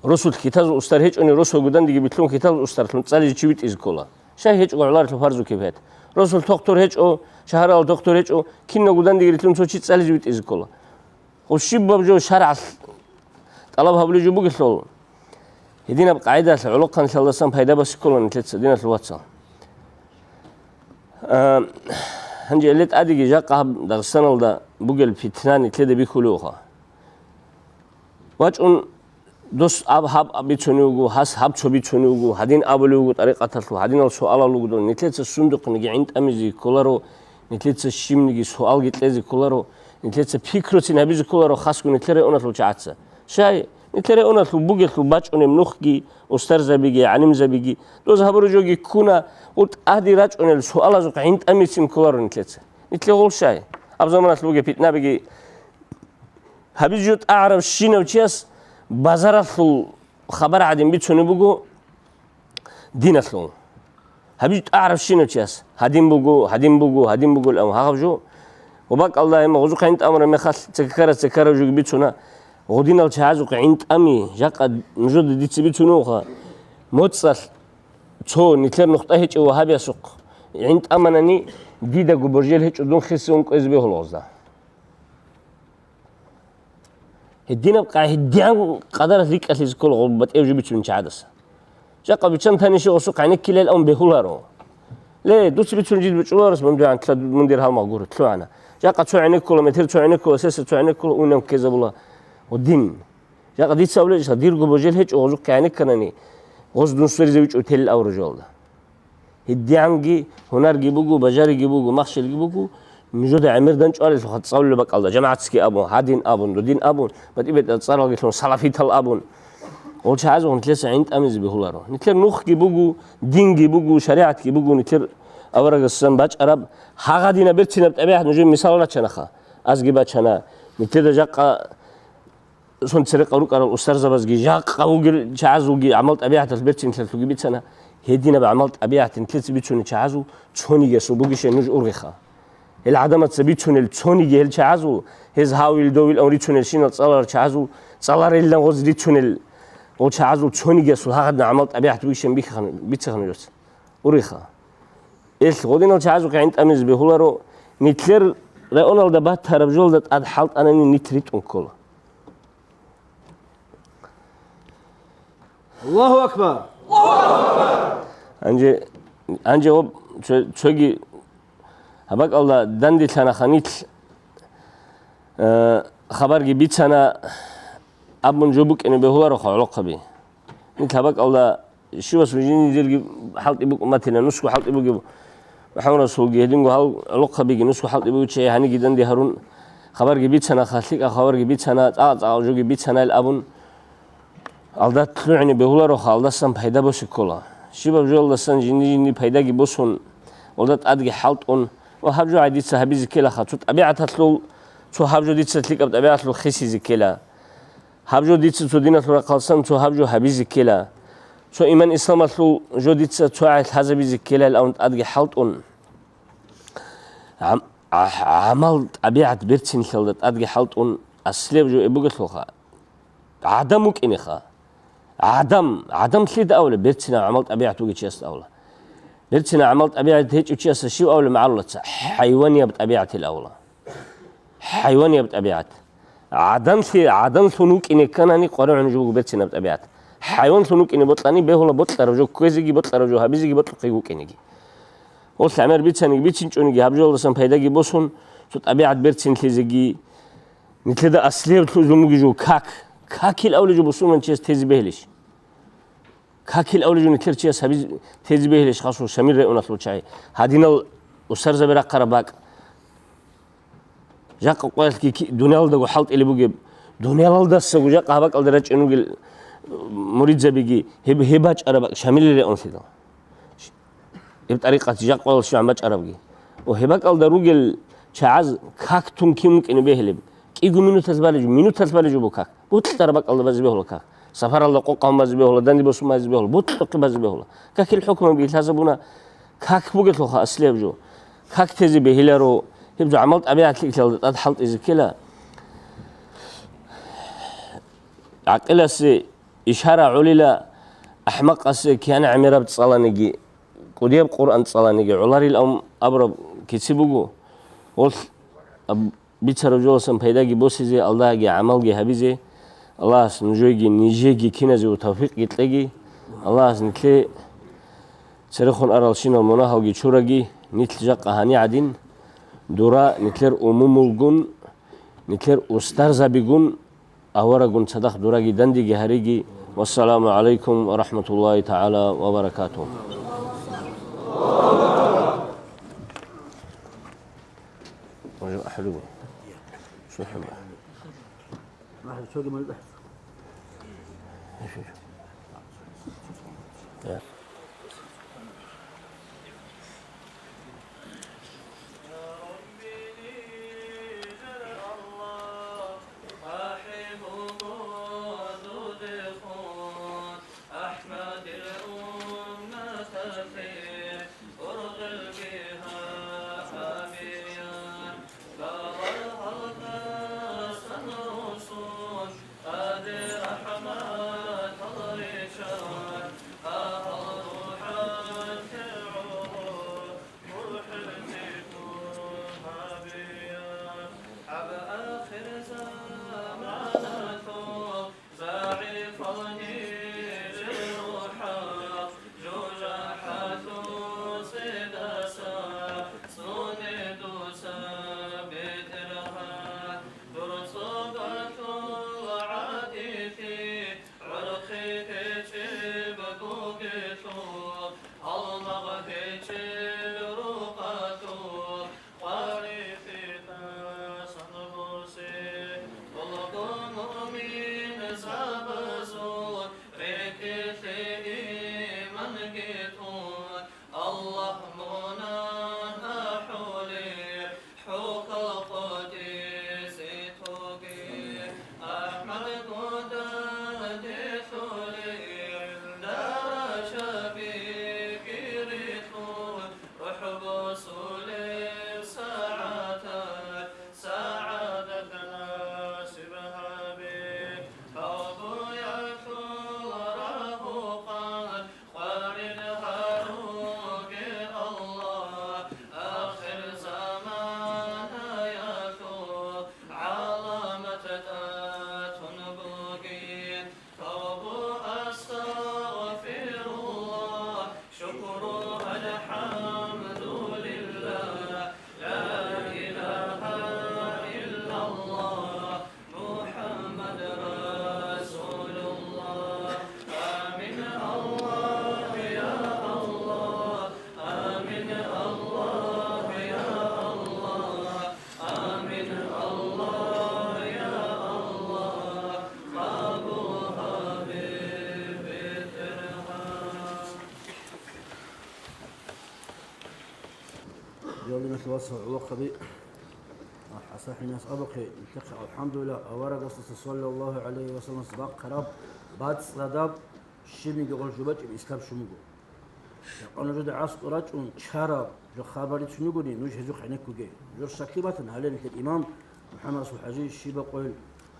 росулъ китазул устар гьечӀони, росулгун дандеги билълъун китазул устарлъун цӀализе чи витӀизе ккола. Щай гьечӀого гӀоларелъул фарзу кифаят. Росулъ тухтур гьечӀо, шагьаралъ тухтур гьечӀо, киналгун дандеги рилълъун цо чи цӀализе витӀизе ккола. Гъоб щибаб жо шаргӀалъ тӀалаб гьабулеб жо бугелъул, гьединаб къагӀидалъ гӀолохъанлъиялдасан пайда басе ккола нилъеца, диналъул вацал. А, гьанже гьеле тӀадеги жакъа гьаб Дагъистаналда бугел питна нилъеда бихьулевха. ВачӀун дос аб гьаб бицунев вуго, гьас гьаб цо бицунев вуго, гьадин абулев вуго тӀарикъаталъул, гьадинал суалал руго дол. Нилъеца сундухъниги гӀинтӀамизе кколаро, нилъеца щибниги суалги кьезе кколаро, нилъеца пикруцин гьабизе кколаро хасго нилъер районалъул чагӀаца. Щай, нилъер районалъул бугелъул бачӀунеб нухги, устарзабиги, гӀалимзабиги, доз гьабураб жоги ккуна, ва тӀаде рачӀунел суалазухъ гӀинтӀамицин кколаро нилъеца. Нилъер гъол щай? Аб заманалъ бугеб питнабиги гьабизе жо тӀагӀарабщинав чияс базаралъул хабар гӀадин бицунеб буго диналъул. Гьабизе тӀагӀарабщинав чияс гьадин буго, гьадин буго, гьадин буго, амма гьагъаб жо. Ва бакӀалда гьеб гъозухъ гӀинтӀамараб мехалъ цекараб, цекараб жоги бицуна. Гъодинал чагӀазухъ гӀинтӀами, жакъа нужеда дица бицуневха, моцӀалъ цо нилъер нухда гьечӀев вагьабиясухъ гӀинтӀаманани, дидаго божел гьечӀо дун хисун кӀвезе бегьула гъозда. Гьединаб къа-, гьедигӀан къадаралъ рикӀкӀалъизе ккола гъоб батӀияб жо бицунев чагӀадаса. Жакъа биччан танищи гъосухъ гӀенеккилел ун бегьуларо. Ле, дуца бицун жид бичӀчӀуларас мун дугӀан, мун дир гьалмагъ гуро, лъугӀана. Жакъа цо гӀенеккула, метер цо гӀенеккула, сесет цо гӀенеккула, унам ккезабула. Гъодин. Жакъа дица абулеб, дирго божел гьечӀо гъозухъ гӀенекканани, гъоз дун сверизе вичӀо телил авру жоялда. ГьедигӀанги гьунарги буго, бажариги буго, махщелги буго, нужеда гӀемер данчӀвалелъулха цӀалулеб бакӀалда, жамагӀатги абун, гьадин абун, дудин абун, батӀи-батӀиял цӀаралги лъун, салафитал абун. Гъол чагӀазухъ нилъеца гӀинтӀамизе бегьуларо. Нилъер нухги буго, динги буго, шаригӀатги буго, нилъер аварагасдасан бачӀараб, гьагъадинаб берцинаб тӀабигӀат нужее мисал рачанаха. Азги бачана, нилъеда жакъа Цо церекъал рукӀарал устарзабазги, жакъа вугел чагӀазулги гӀамал-тӀабигӀаталъ берцинлъалъуги бицана. Гьединаб гӀамал-тӀабигӀат нилъеца бицунел чагӀазул цонигиясул бугищай нуж ургъиха. Гьел гӀадамаца бицунел цониги гьел чагӀазул, гьез гьавил-довил ан рицунелщинал цӀаларал чагӀазул, цӀаларилан гъоз рицунел гъол чагӀазул цонигиясул гьагъадна гӀамал-тӀабигӀат бугищан бихьана, бицаха нужеца. Ургъиха. Ил гъодинал чагӀазухъе гӀинтӀамизе бегьуларо, нилъер районалда батараб жолда тӀад хӀалтӀанани нилъ ритӀун ккола. Аллагьу акбар! Гьанже, гьанже об цо-, цоги гьабакӀалда данделъанаха нилъ, э, хабарги бицана, абун жо букӀине бегьулароха гӀолохъаби. Нилъ гьабакӀалда щивас жиндирги хӀалтӀи букӀун батила, нусго хӀалтӀи бугеб МухӀаммад Расулги, гьединго гьал гӀолохъабиги нусго хӀалтӀи бугев чи гьаниги данде гьарун, хабарги бицана, халлъикӀа хабарги бицана, цӀакъ-цӀакъ жоги бицана ил абун, алдат лъугӀине бегьулароха, алдасан пайда босе ккола. Щибаб жоялдасан жинди-жинди пайдаги босун, алда тӀадги хӀалтӀун, ва гьаб жо гӀай дица гьабизе ккелаха, цо тӀабигӀаталъул, цо гьаб жо дица лъикӀаб тӀабигӀаталъул хисизе ккела. Гьаб жо дица цо диналъул рахъалсан цо гьаб жо гьабизе ккела. Цо иман-исламалъул жо дица цо гӀай лъазабизе ккелал авун тӀадги хӀалтӀун. ГӀам-, гӀа-, гӀамал-тӀабигӀат берцинлъалда тӀадги хӀалтӀун аслияб жо эб бугелъулха. ГӀадам вукӀинеха. ГӀадам, гӀадам лъида авла, берцинаб гӀамал-тӀабигӀат бугев чиясда авла. Берцинаб гӀамал-тӀабигӀат гьечӀев чиясда щив авла магӀарулаца? ХӀайванияб тӀабигӀатил авла. ХӀайванияб тӀабигӀат. ГӀаданлъи-, гӀаданлъун вукӀине кканани, къваригӀун жо буго берцинаб тӀабигӀат. ХӀайванлъун вукӀине бокьани, бегьула бокьараб жо кквезеги, бокьараб жо гьабизеги, бокьухъе вукӀинеги. Гъолъ гӀемер бицаниги, бицинчӀониги, гьаб жоялдасан пайдаги босун, цо тӀабигӀат берцинлъизеги. Нилъеда аслияб лъугьун бугеб жо как. Какил авлеб жо бусурманчияс тезе бегьилищ? Какил авлеб жо нилъер чияс гьабиз-, тезе бегьилищ хасго Шамил районалъул чагӀи? Гьадинал устарзаби рахъараб бакӀ. Жакъа къоялъги ки-, дуниялалдаго хӀалтӀилеб бугеб, дуниялалдасаго жакъа гьаб бакӀалда рачӀун ругел муридзабиги гьеб, гьеб бачӀараб бакӀ Шамилил районалъидал. Гьеб тӀарикъат жакъа къоялъ щван бачӀарабги. О, гьеб бакӀалда ругел чагӀаз как тун кин вукӀине бегьилеб? КӀиго минуталъ балеб жо, минуталъ балеб жо бу как. Бокьараб бакӀалда базе бегьула как. Сапаралда къокъ гьабун базе бегьула, данде босун базе бегьула, бокьухъе базе бегьула. Какил хӀукмуги лъазабуна, как бугелъулха аслияб жо. Как тезе бегьиларо, гьеб жо гӀамал-тӀабигӀат лъикӀлъиялда тӀад хӀалтӀизе ккела. ГӀакъиласе ишара гӀолила, ахӀмакъасе кигӀан гӀемераб цӀаланиги, кӀудияб Къуръан цӀаланиги гӀоларил абун абураб кици буго. Гъолъ аб-, бицараб жоялдасан пайдаги босизе, алдаги гӀамалги гьабизе. Аллагьас нужееги нижееги киназего тавфикъги кьеги. Аллагьас нилъее церехун аралщинал мунагьалги чураги. Нилъ жакъа гьани гӀадин дура, нилъер умумулгун, нилъер устарзабигун, Аварагун цадахъ дураги дандеги гьариги. Вассаламу гӀалайкум ва рахӀматуллагьи тагӀала ва баракатугьу. Ялиналъ вацал гӀолохъаби, ХӀасан-хӀинас абухъе, нилъехъе, алхӀамдулиллагь, аварагасдаса саллаллагьу гӀалайгьи ва саллам бахъараб, бацӀцӀадаб, щибниги гъол жубачӀеб ислам щун буго. Жакъа нужеда гӀаскӀор рачӀун чараб жо хабар рицун ругони, нуж гьезухъ гӀенеккуге. Жо щаклъи батана, гьале нилъер имам МухӀаммад РасулхӀажи щибаб къойил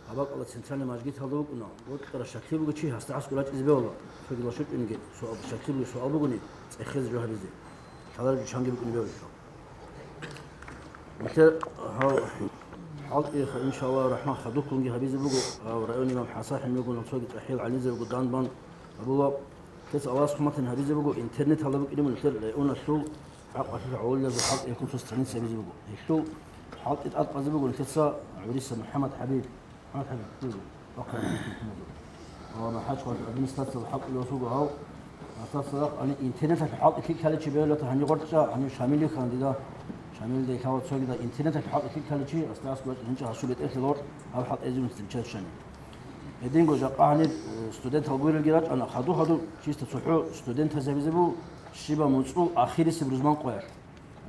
гьаб бакӀалда центральный мажгиталда вукӀуна. Бокьараб щаклъи буго чи гьасда гӀаскӀор рачӀизе бегьула. Цоги лашучӀунги суал, щаклъи буго суал бугони, цӀехезе жо гьабизе. Лъалареб жо чанги букӀине бегьулищ. Нилъер гьав хӀалтӀи, иншаллагь рахӀман, хадубккунги гьабизе буго, гьав район имам ХӀасан-хӀинас ругони, цоги цӀехиял гӀалимзаби руго, данбан гьабула. Гьес Аллагьас хъуматин гьабизе буго, интернеталда букӀине буго нилъер районалъул хӀакъалъулъ гӀолилазул хӀалтӀи, гьелъул цоцазда гьабизе буго. Гьелъул хӀалтӀи тӀадкъазе буго нилъеца гӀуриса МухӀаммад ХӀабиб. ХӀакъикъаталда, вахъа, ва МахӀачкъалалъул администрациялъул хӀалтӀулев вуго гьав. Гьасдаса рахъ гьаниб интернеталъул хӀалтӀи лъикӀлъалев чи бегьуларо, гьаниб гъоркьа, гьаниб Шамилихъан дида, Шамилда илъала цогида интернеталъул хӀалтӀи лъикӀлъалев чи, гьасда аскӀор вачӀин гьанчӀ гьасул бетӀерлъи лор, гьаб хӀалтӀи гьезие унцин чачани. Гьединго жакъа гьаниб, э, студентал гурелги рачӀана, хаду-хаду чисто цохӀо студентазе гьабизе буго, щибаб моцӀул ахирисеб рузман къоялъ.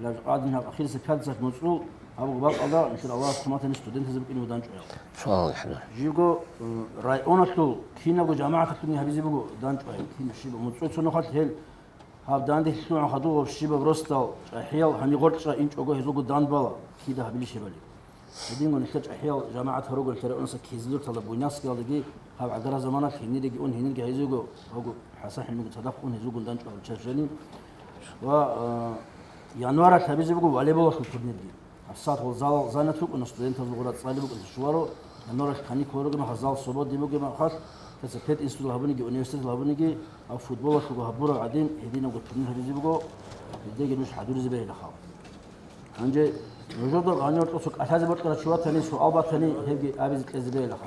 Гьале гьадин гьаб ахирисеб пятницалъ моцӀул гьаб бакӀалда нилъер Аллагьас хъуматани студентазе букӀине буго данчӀваял. Суал хӀадур. Живго, э, районалъул кинабго жамагӀаталъунги гьабизе буго данчӀвай. Кин щиб моцӀой цо нухалъ гьел гьаб данде лъугӀун хадув щибаб росдал чӀахӀиял гьаниб гъоркьа инчӀого гьезулго данбала кида гьабилищ гьебали. Гьединго нилъер чӀахӀиял жамагӀат гьаруго нилъер районаса Кизилюрталда Буйнакскиялдаги гьаб гӀагара заманалъ гьениреги ун гьенирги гьайзего, гьавго ХӀасан-хӀинас буго цадахъ ун гьезулгун данчӀвал чаржани. Ва, а, январалъ гьабизе буго волейболалъул турнирги. ГьабсагӀат гьал зал занят букӀуна, студентазул гъура цӀали букӀунеб щуларо, январалъ каникул ругеб мехалъ, зал свободный бугеб мехалъ, теца пединститутал гьабуниги, университетал гьабуниги, гьаб футболалъулго гьабураб гӀадин гьединабго турнир гьабизе буго, гьелдеги нуж хӀадуризе бегьилаха. Гьанже нужеда гьанив гьоркьоса кӀалъазе бокьарав чи ватани, суал батани, гьебги абизе кьезе бегьилаха.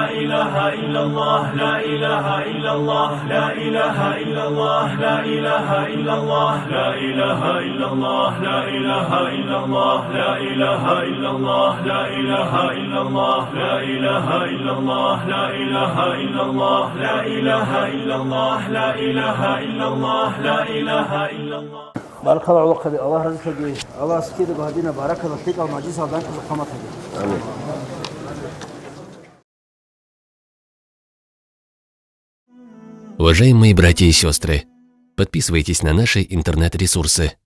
لا إله إلا الله، لا إله إلا الله، لا إله إلا الله، لا إله إلا الله، لا إله إلا الله، لا إله إلا الله، لا إله إلا الله، لا إله إلا الله، لا إله إلا الله، لا إله إلا الله، لا إله إلا الله، لا إله إلا الله، لا إله إلا الله. Баркала, гӀолохъаби, Аллагь разилъаги, Аллагьас кидаго гьадинаб баракатал лъикӀал мажлисал данкъазухъ хъаматаги. Амин. Уважаемые братья и сестры, подписывайтесь на наши интернет-ресурсы.